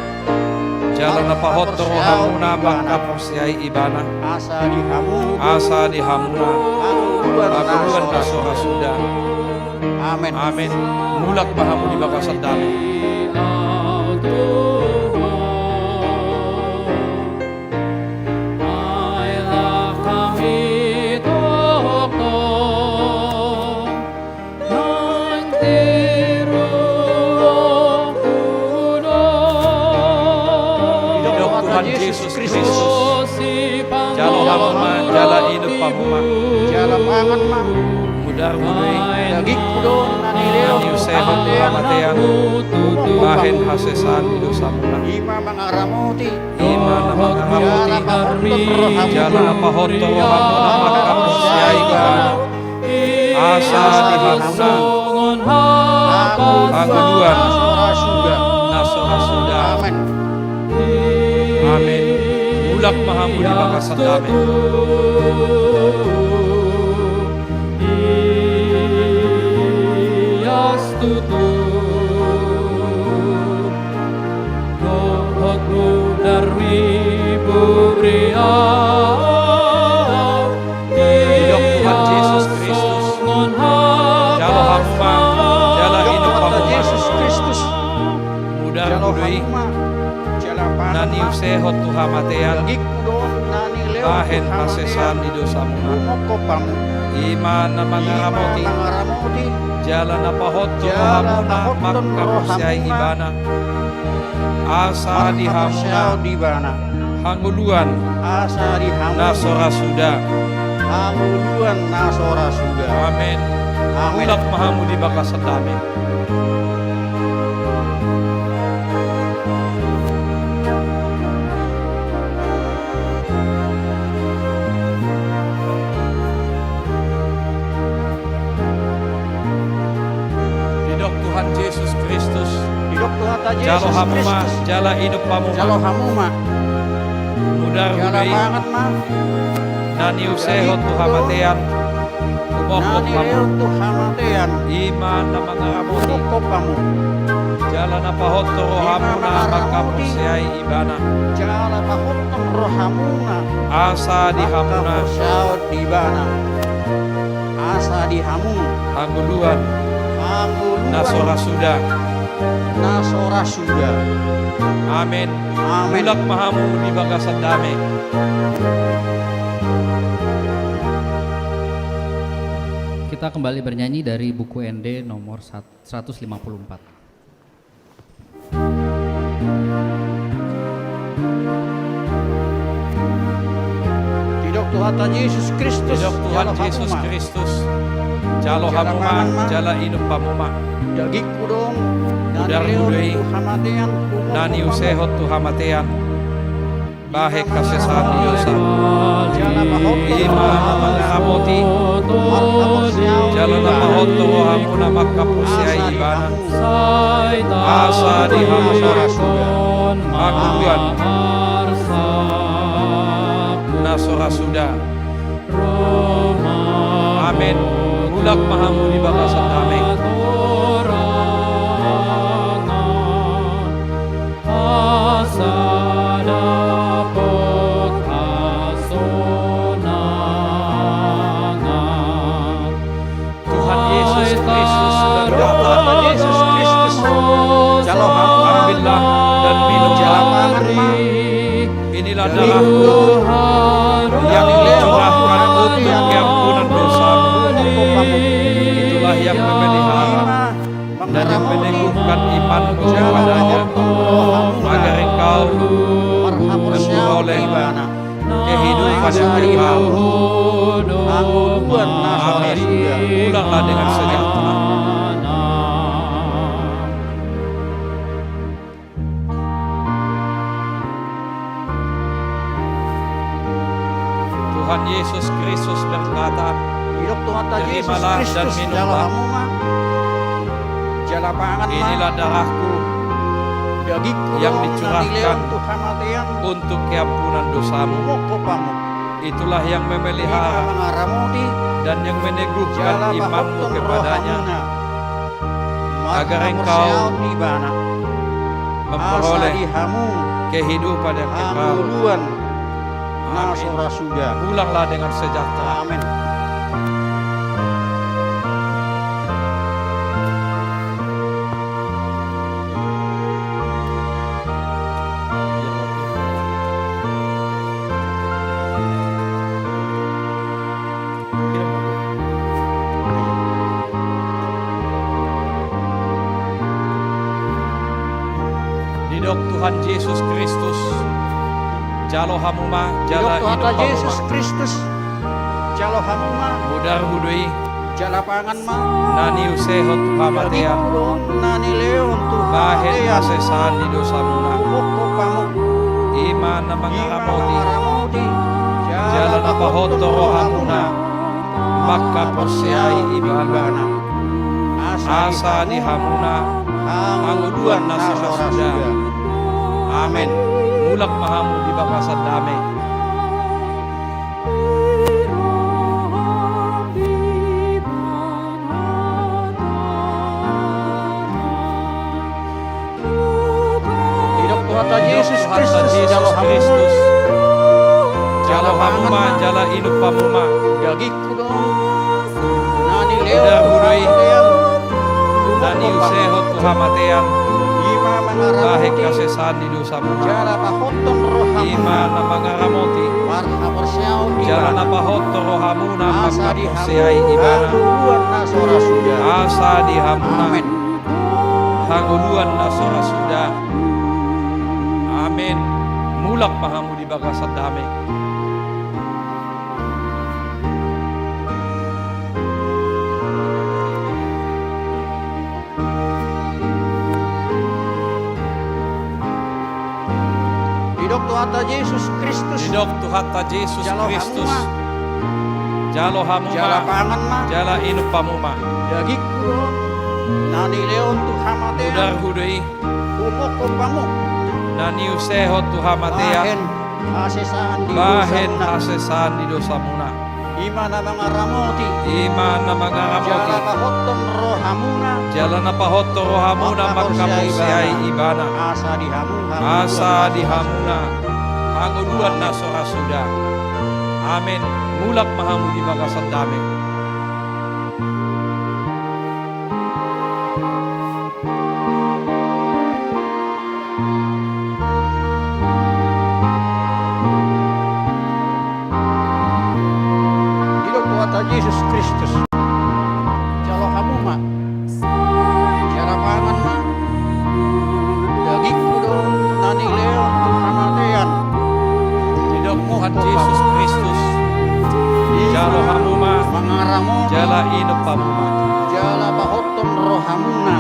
Jala na pahothon rohamuna mangkaporseai ibana. Asa di hamu. Asa di hamuna. Hangoluan na so ra suda. Amen. Amen. Mulak ma hamu di bagasan dame. Didok Tuhan Jesus Kristus. Jalo hamu ma, jala inum hamu ma. Jala pangan ma. Mudarhu do i. Dagingku do on. Na niusehon tu hamatean. Bahen hasesaan ni dosamuna. I ma mangaramoti. I ma na mangaramoti. Jala pahothon rohamuna mangkaporseai ibana. Asa di hamuna. Hangoluan. Na so ra suda. Amen. Amen. Mulak ma hamu di bagasan dame. Tutu, dohot mudar ni burian. Didok Tuhan Jesus Kristus, jalo hamu ma, jala inum hamu ma. Jesus Kristus, mudar jalo hamu ma, jala pangan ma. Na niusehon tu hamatean, dagingku do on na nilehon tu hamatean, bahen hasesaan ni dosamuna. Humophop hamu. I ma na mangaramoti, i ma na mangaramoti, jala na pahothon rohamuna, jala pahothon rohamuna, mangkaporseai ibana. Asa di hamuna, mangkaporseai ibana, hangoluan, asa di hamuna, na so ra suda, hangoluan na so ra suda. Amen. Amen. Mulak ma hamu di bagasan dame. Didok Tuhan Jesus Kristus, didok Tuhanta Jesus Kristus, jalo hamu ma, jala inum hamu ma. Jalo hamu ma. Mudar huda i, jala pangan ma. Na niusehon tu hamatean, humophop hamu. Na nilehon tu hamatean, i ma na mangaramoti, humophop hamu. Jala na pahothon rohamuna, i ma na mangaramoti, mangkaporseai ibana. Jala pahothon rohamuna, asa di hamuna, mangkaporseai ibana. Asa di hamu, hangoluan, hangoluan, na so ra suda, na so ra suda. Amen. Amen. Mulak ma hamu di bagasan dame. Kita kembali bernyanyi dari buku Ende nomor sat-, seratus lima puluh empat. Didok Tuhanta Jesus Kristus, didok Tuhan Jesus Kristus, jalo hamu ma, jala pangan ma, jala inum hamu ma. Dagingku do on, mudar huda i, na nilehon tu hamatean, humophop hamu. Na niusehon tu hamatean, bahen hasesaan ni dosa. I ma na mangaramoti, jala na pahothon rohamuna, mangkaporseai ibana. Asa di hamu ma, hangoluan, na so ra suda. Amen. Mulak ma hamu di bagasan dame. Asa dapot hasonangan. Tuhan Yesus Kristus berkata, Tuhan Yesus Kristus, jalo hamu ma, ambillah dan minumlah. Jalo pangan ma. Inilah darahku yang dicurahkan untuk keampunan dosamu. Itulah yang memelihara dan yang meneguhkan imanmu kepada-Nya, agar engkau memperoleh kehidupan yang kekal. Amin. Pulanglah dengan sejahtera. Tuhan Yesus Kristus berkata, terimalah dan minumlah. Didok Tuhanta Jesus Kristus, jalo hamu ma, jala pangan ma. Inilah darahku, dagingku do on, yang dicurahkan, na nilehon tu hamatean, untuk keampunan dosamu. Humophop hamu. Itulah yang memelihara dan yang meneguhkan imanmu kepada-Nya, agar engkau memperoleh kehidupan yang kekal. Amin. Pulanglah dengan sejahtera. Amin. Didok Tuhan Jesus Kristus, jalo hamu ma, jala inum hamu ma. Didok Tuhanta Jesus Kristus, jalo hamu ma. Mudar huda i, jala pangan ma. Na niusehon tu hamatean, dagingku do on, na nilehon tu hamatean, bahen hasesaan ni dosamuna. Humophop hamu. I ma na mangaramoti, i ma na mangaramoti, jala na pahothon rohamuna, mangkaporseai ibana. Asa di hamuna hangoluan na so ra suda. Amen. Mulak ma hamu di bagasan dame. hamu ma jala inum hamu ma. Dagingku do na nilehon tu hamatean. Udarhu do i na niusehon tu hamatean. Ima mangaramoti. Bahen hasesaan ni dosamuna. Jala pahothon rohamuna. Ima na mangaramoti. Marhaporseaon di ibana. Jala na pahothon rohamuna. Asa di hamu manghaporseai ibana. Hangoluan na so ra suda. Asa di hamuna. Amen. Hangoluan na so ra suda. Amen. Mulak ma hamu di bagasan dame. Didok Tuhanta Jesus Kristus. Didok Tuhanta Jesus Kristus. Jalo hamu ma. Jalo hamu ma. Jala pangan ma. Jala inum hamu ma. Dagingku do na nilehon tu hamatean. Udarhu do i. Humophop hamu. Na niusehon tu hamatean. Bahen hasesaan ni dosamuna. Bahen hasesaan ni dosamuna. Ima na mangaramoti. Ima na mangaramoti. Jala pahothon rohamuna. Jala na pahothon rohamuna manghaporseai ibana. Asa di hamu. Asa di hamuna. Hangoluan na so ra suda. Amen. Mulak ma hamu di bagasan dame. Didok Tuhanta Jesus Kristus. Jalo hamu ma. Jala pangan ma. Dagingku do na nilehon tu hamatean. Didok Tuhan Jesus Kristus. Jalo hamu ma. Mangaramoti. Jala inum hamu ma. Jala pahothon rohamuna.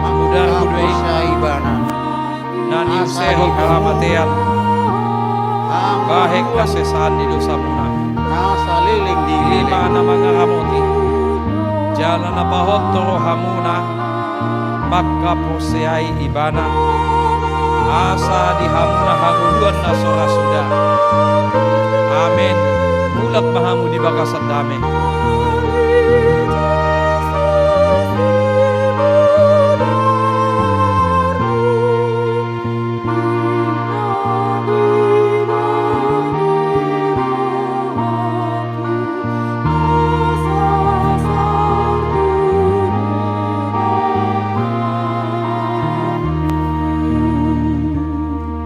Udarhu do i. Manghaporseai ibana. Na niusehon tu hamatean. Bahen hasesaan ni dosamuna. Ima na mangaramoti. Jala na pahothon rohamuna. Manghaporseai ibana. Asa di hamuna hangoluan na so ra suda. Amen. Mulak ma hamu di bagasan dame.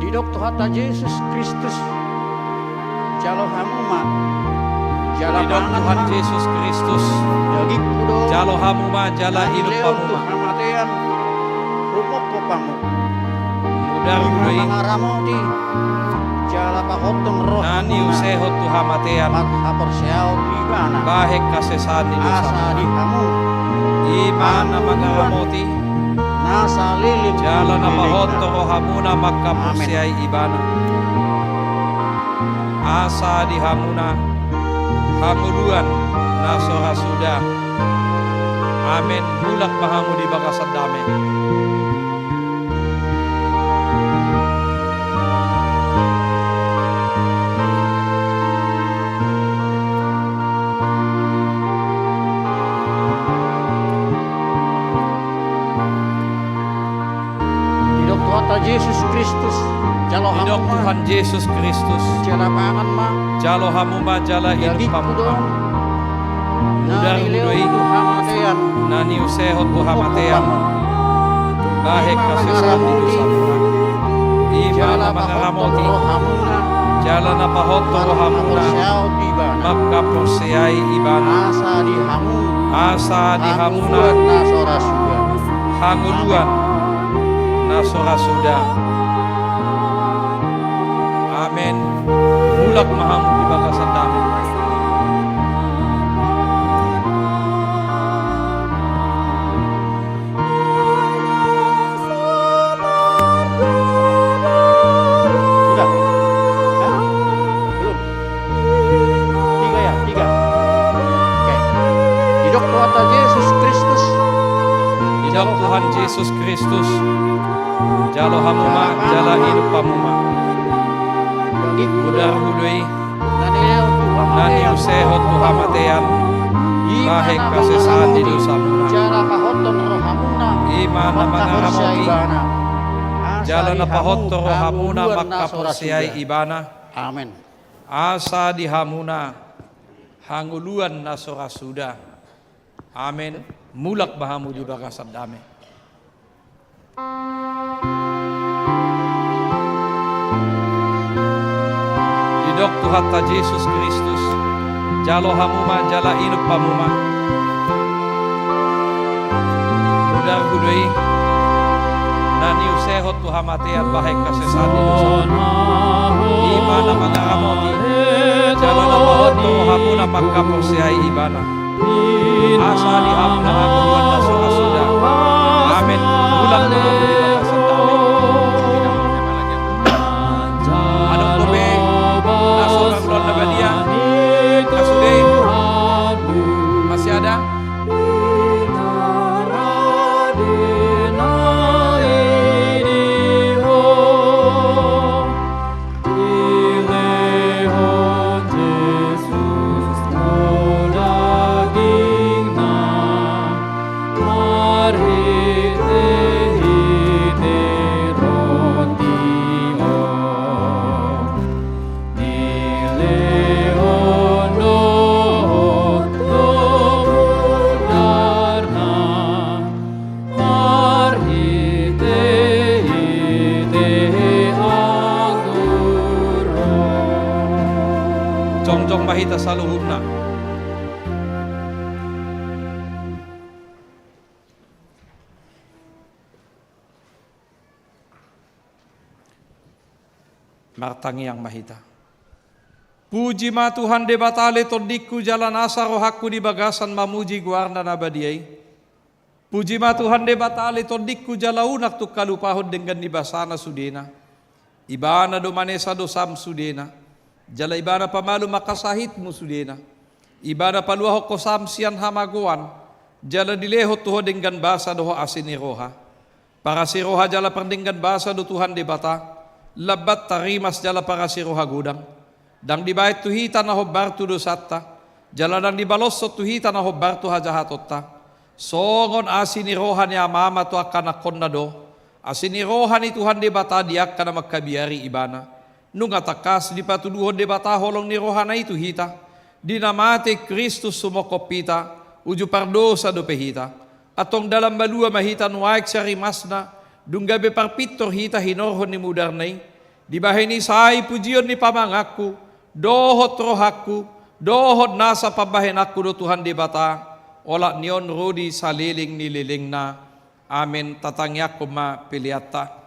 Didok Tuhanta Jesus Kristus. Jalo hamu ma. Jala pangan ma. Didok Tuhan Jesus Kristus. Dagingku do. Jalo hamu ma, jala inum hamu ma. Na nilehon tu hamatean. Humophop hamu. Udarhu do i. Ima na mangaramoti. Jala pahothon rohamuna. Na niusehon tu hamatean. Manghaporseai ibana. Bahen hasesaan ni dosamuna. Asa di hamu. Ima na mangaramoti. Na saleleng. Jala na pahothon rohamuna manghaporseai ibana. Amen. Asa di hamuna hangoluan na so ra suda. Amen. Mulak ma hamu di bagasan dame. Didok Tuhanta Jesus Kristus. Jalo hamu ma. Didok Tuhan Jesus Kristus. Jala pangan ma. Jalo hamu ma, jala inum hamu ma. Dagingku do. Udarhu do i. Na nilehon tu hamatean. Na niusehon tu hamatean. Humophop hamu. Bahen hasesaan ni dosamuna. Ima na mangaramoti. Ima na mangaramoti. Jala pahothon rohamuna. Jala na pahothon rohamuna. Manghaporseai ibana. Manghaporseai ibana. Asa di hamu. Asa di hamuna. Hangoluan na so ra suda. Hangoluan na so ra suda. Amen. Mulak ma hamu di bagasan dame. Sudah? Hah? Belum? Tiga ya? Tiga. Oke. Didok Tuhanta Jesus Kristus. Didok Tuhan Jesus Kristus. Jalo hamu ma, jala inum hamu ma. Udarhu do i. Na niusehon tu hamatean. Bahen hasesaan ni dosamuna. Ima na mangaramoti. Jala na pahothon rohamuna manghaporseai ibana. Amen. Asa di hamuna hangoluan na so ra suda. Amen. Mulak ma hamu di bagasan dame. Didok Tuhanta Jesus Kristus, jalo hamu ma jala inum hamu ma. Mudarhu do i na niusehon tu hamatean bahen hasesaan ni dosa. I ma na mangaramoti jala na pahothon hamu na manghaporseai Ibana. Asa di hamuna hangoluan na so ra suda. Amen. Mulak ma hamu di bagasan dame. Adong dope na so ra suda na badia. Na sude. Masih ada? Jongjong ma hita saluhutna. Martangiang ma hita. Puji ma Tuhan Debata ale tondingku jala nasa rohangku di bagasan mamuji goarna na badia i. Puji ma Tuhan Debata ale tondingku jala unang tung halupahon denggan ni basana sudena. Ibana do manesa dosam sudena. Jala Ibana pamalum angka sahitmu sudena. Ibana paluahon hosam sian hamagoan. Jala dilehon tu ho denggan basa dohot asi ni roha. Parasi roha jala pardenggan basa do Tuhan Debata, lambat tarimas jala parasi roha godang. Ndang dibaen tu hita na hombar tu dosanta, jala ndang dibaloshon tu hita na hombar tu hajahatonta. Songon asi ni roha ni amama tu angka anakkonna do, asi ni roha ni Tuhan Debata di angka na mangkabiari Ibana. Nunga tangkas dipatuduhon Debata holong ni rohana i tu hita, di na mate Kristus sumophop hita, uju pardosa dope hita. Antong dalan malua ma hita nuaeng sian rimasna, dung gabe parpintor hita hinorhon ni mudarna i. Dibahen i sai pujion ni pamanganku, dohot rohangku, dohot nasa pambahenanku do Tuhan Debata, olat ni on ro di saleleng ni lelengna. Amen. Tatangiangkon ma peleanta.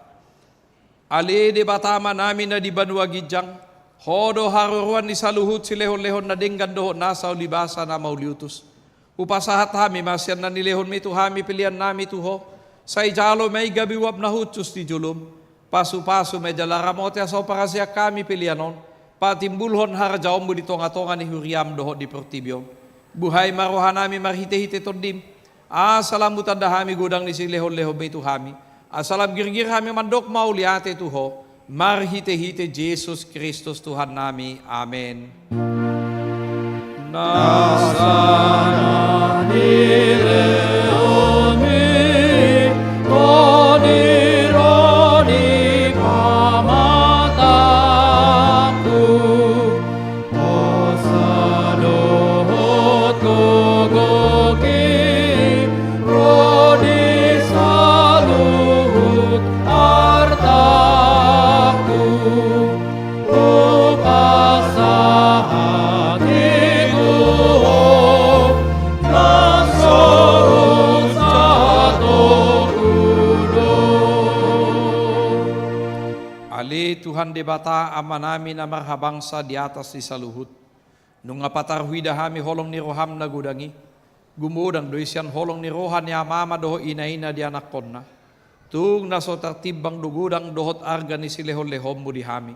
Ale Debata Amanami na di banua ginjang, Ho do haroroan ni saluhut silehonlehon na denggan dohot nasa ulibasa na mauliutus. Hupasahat hami ma sian na nilehonmi tu hami peleannami tu Ho, sai jalo ma i gabe uap na hushus di jolom, pasupasu ma i jala ramoti asa huparasian hami pelean on, patimbulhon harajaonmu di tongatonga ni huriam dohot di portibi on. Buhai ma rohanami marhitehite Tondim, asa lam hutanda hami godang ni silehonlehonmi tu hami, asa lam girgir hami mandok mauliate tu Ho, marhitehite Jesus Kristus Tuhannami. Amen. Nasa na nilehonmi, Ho do i ro ni pamatangku. Hosa dohot gogoki ro di saluhut artangku. Hupasahat i tu Ho, na so hujalo do. Ale Tuhan Debata Amanami na marhabangsa di atas ni saluhut. Nunga patarhuida hami holong ni roham na godang i, gumodang do i sian holong ni roha ni amama dohot inaina di anakkonna. Tung na so tartimbang do godang dohot arga ni silehonlehonmu di hami.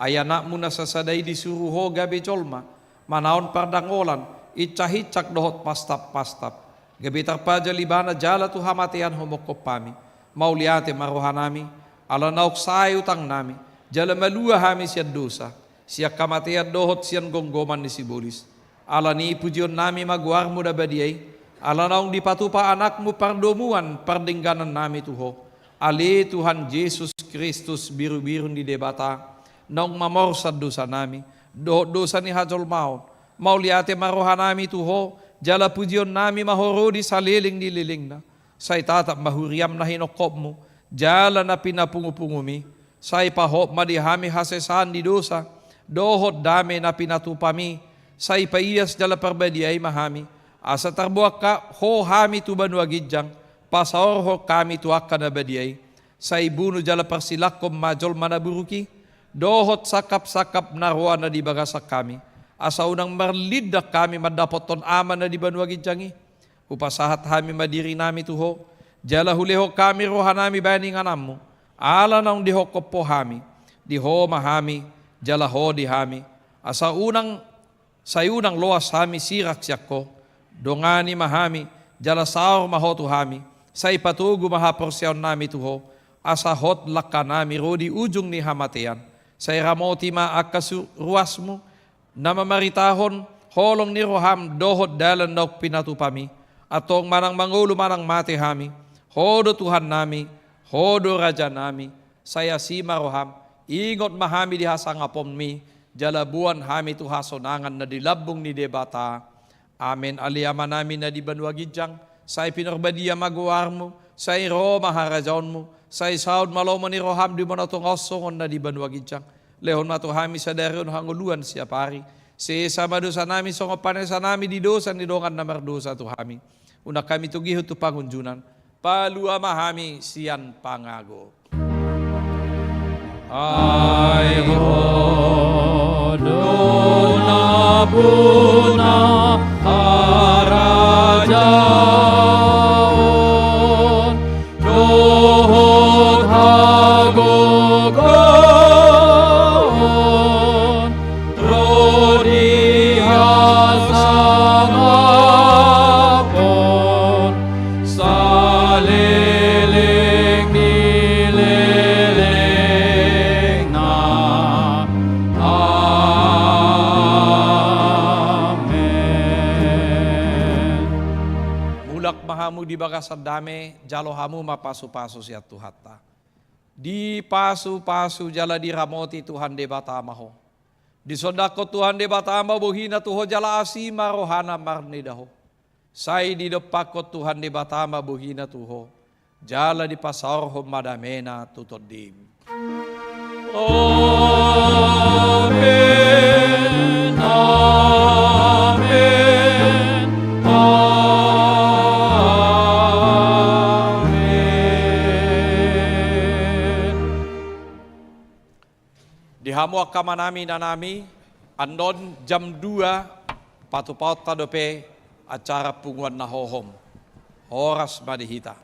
Ai anakmu na sasada i disuru Ho gabe jolma, manaon pardangolan, incahincak dohot pastappastap. Gabe tarpajal ibana jala tu hamatean humophop hami. Mauliate ma rohanami, ala naung sae utangnami, jala malua hami sian dosa, sian hamatean dohot sian gomgoman ni sibolis. Alani i pujionnami ma goarmu na badia i, ala naung dipatupa anakmu pardomuan pardengganannami tu Ho. Ale Tuhan Jesus Kristus, birubiru ni Debata, naung mamorsan dosanami, dohot dosa ni hajolmaon. Mauliate ma rohanami tu Ho, jala pujionnami ma Ho ro di saleleng ni lelengna. Sai tatap ma huriaM na hinophopMu, jala na pinapungupunguMi. Sai pahot ma di hami hasesaan ni dosa, dohot dame na pinatupaMi. Sai paias jala parbadiai ma hami, asa tarbuangka Ho hami tu banua ginjang, pasaorhon hami tu angka na badia i. Sai bunu jala parsilangkon ma jolma na buruk i, dohot sangkapsangkap na roa na di bagasan hami, asa unang marlindang hami mandapothon Ama na di banua ginjang i. Hupasahat hami ma dirinami tu Ho, jala hulehon hami rohanami bahen ingananMu, ala naung dihophop Ho hami. Di Ho ma hami, jala Ho di hami, asa unang Sai unang loas hami sirang sian Ho. Dongani ma hami, jala saor ma Ho tu hami. Sai patogu ma haporseaonnami tu Ho, asa hot langkanami ro di ujung ni hamatean. Sai ramoti ma angka su-, ruasMu, na mamaritahon holong ni rohaM dohot dalan naung pinatupami. Antong manang mangolu manang mate hami, Ho do Tuhannami, Ho do Rajanami. Sai asi ma rohaM, ingot ma hami di hasangaponMi, jala boan hami tu hasonangan na di lambung ni Debata. Amen. Ale Amanami na di banua ginjang, sai pinarbadia ma goarMu, sai ro ma harajaonMu, sai saut ma lomo ni rohaM di banua tonga on songon na di banua ginjang. Lehon ma tu hami sadari on hangoluan siapari. Sesa ma dosanami songon panesanami di dosa ni dongan na mardosa tu hami. Unang hami togihon tu pangunjunan. Palua ma hami sian pangago. Ai Ho do nampuna harajaon dohot hagogoon ro di hasangapon saleleng ni lelengna. Amen. Mulak ma hamu di bagasan dame, jalo hamu ma pasupasu sian Tuhanta. Dipasupasu jala diramoti Tuhan Debata ma ho. Disondangkon Tuhan Debata ma bohina tu ho jala asi ma rohana marnida ho. Sai didompakkon Tuhan Debata ma bohina tu ho, jala dipasaorhon ma damena tu tondim. Amen, amen, amen. Di hamu angka amanami, inanami, annon jam dua patupaonta dope acara punguan na hohom. Horas ma di hita.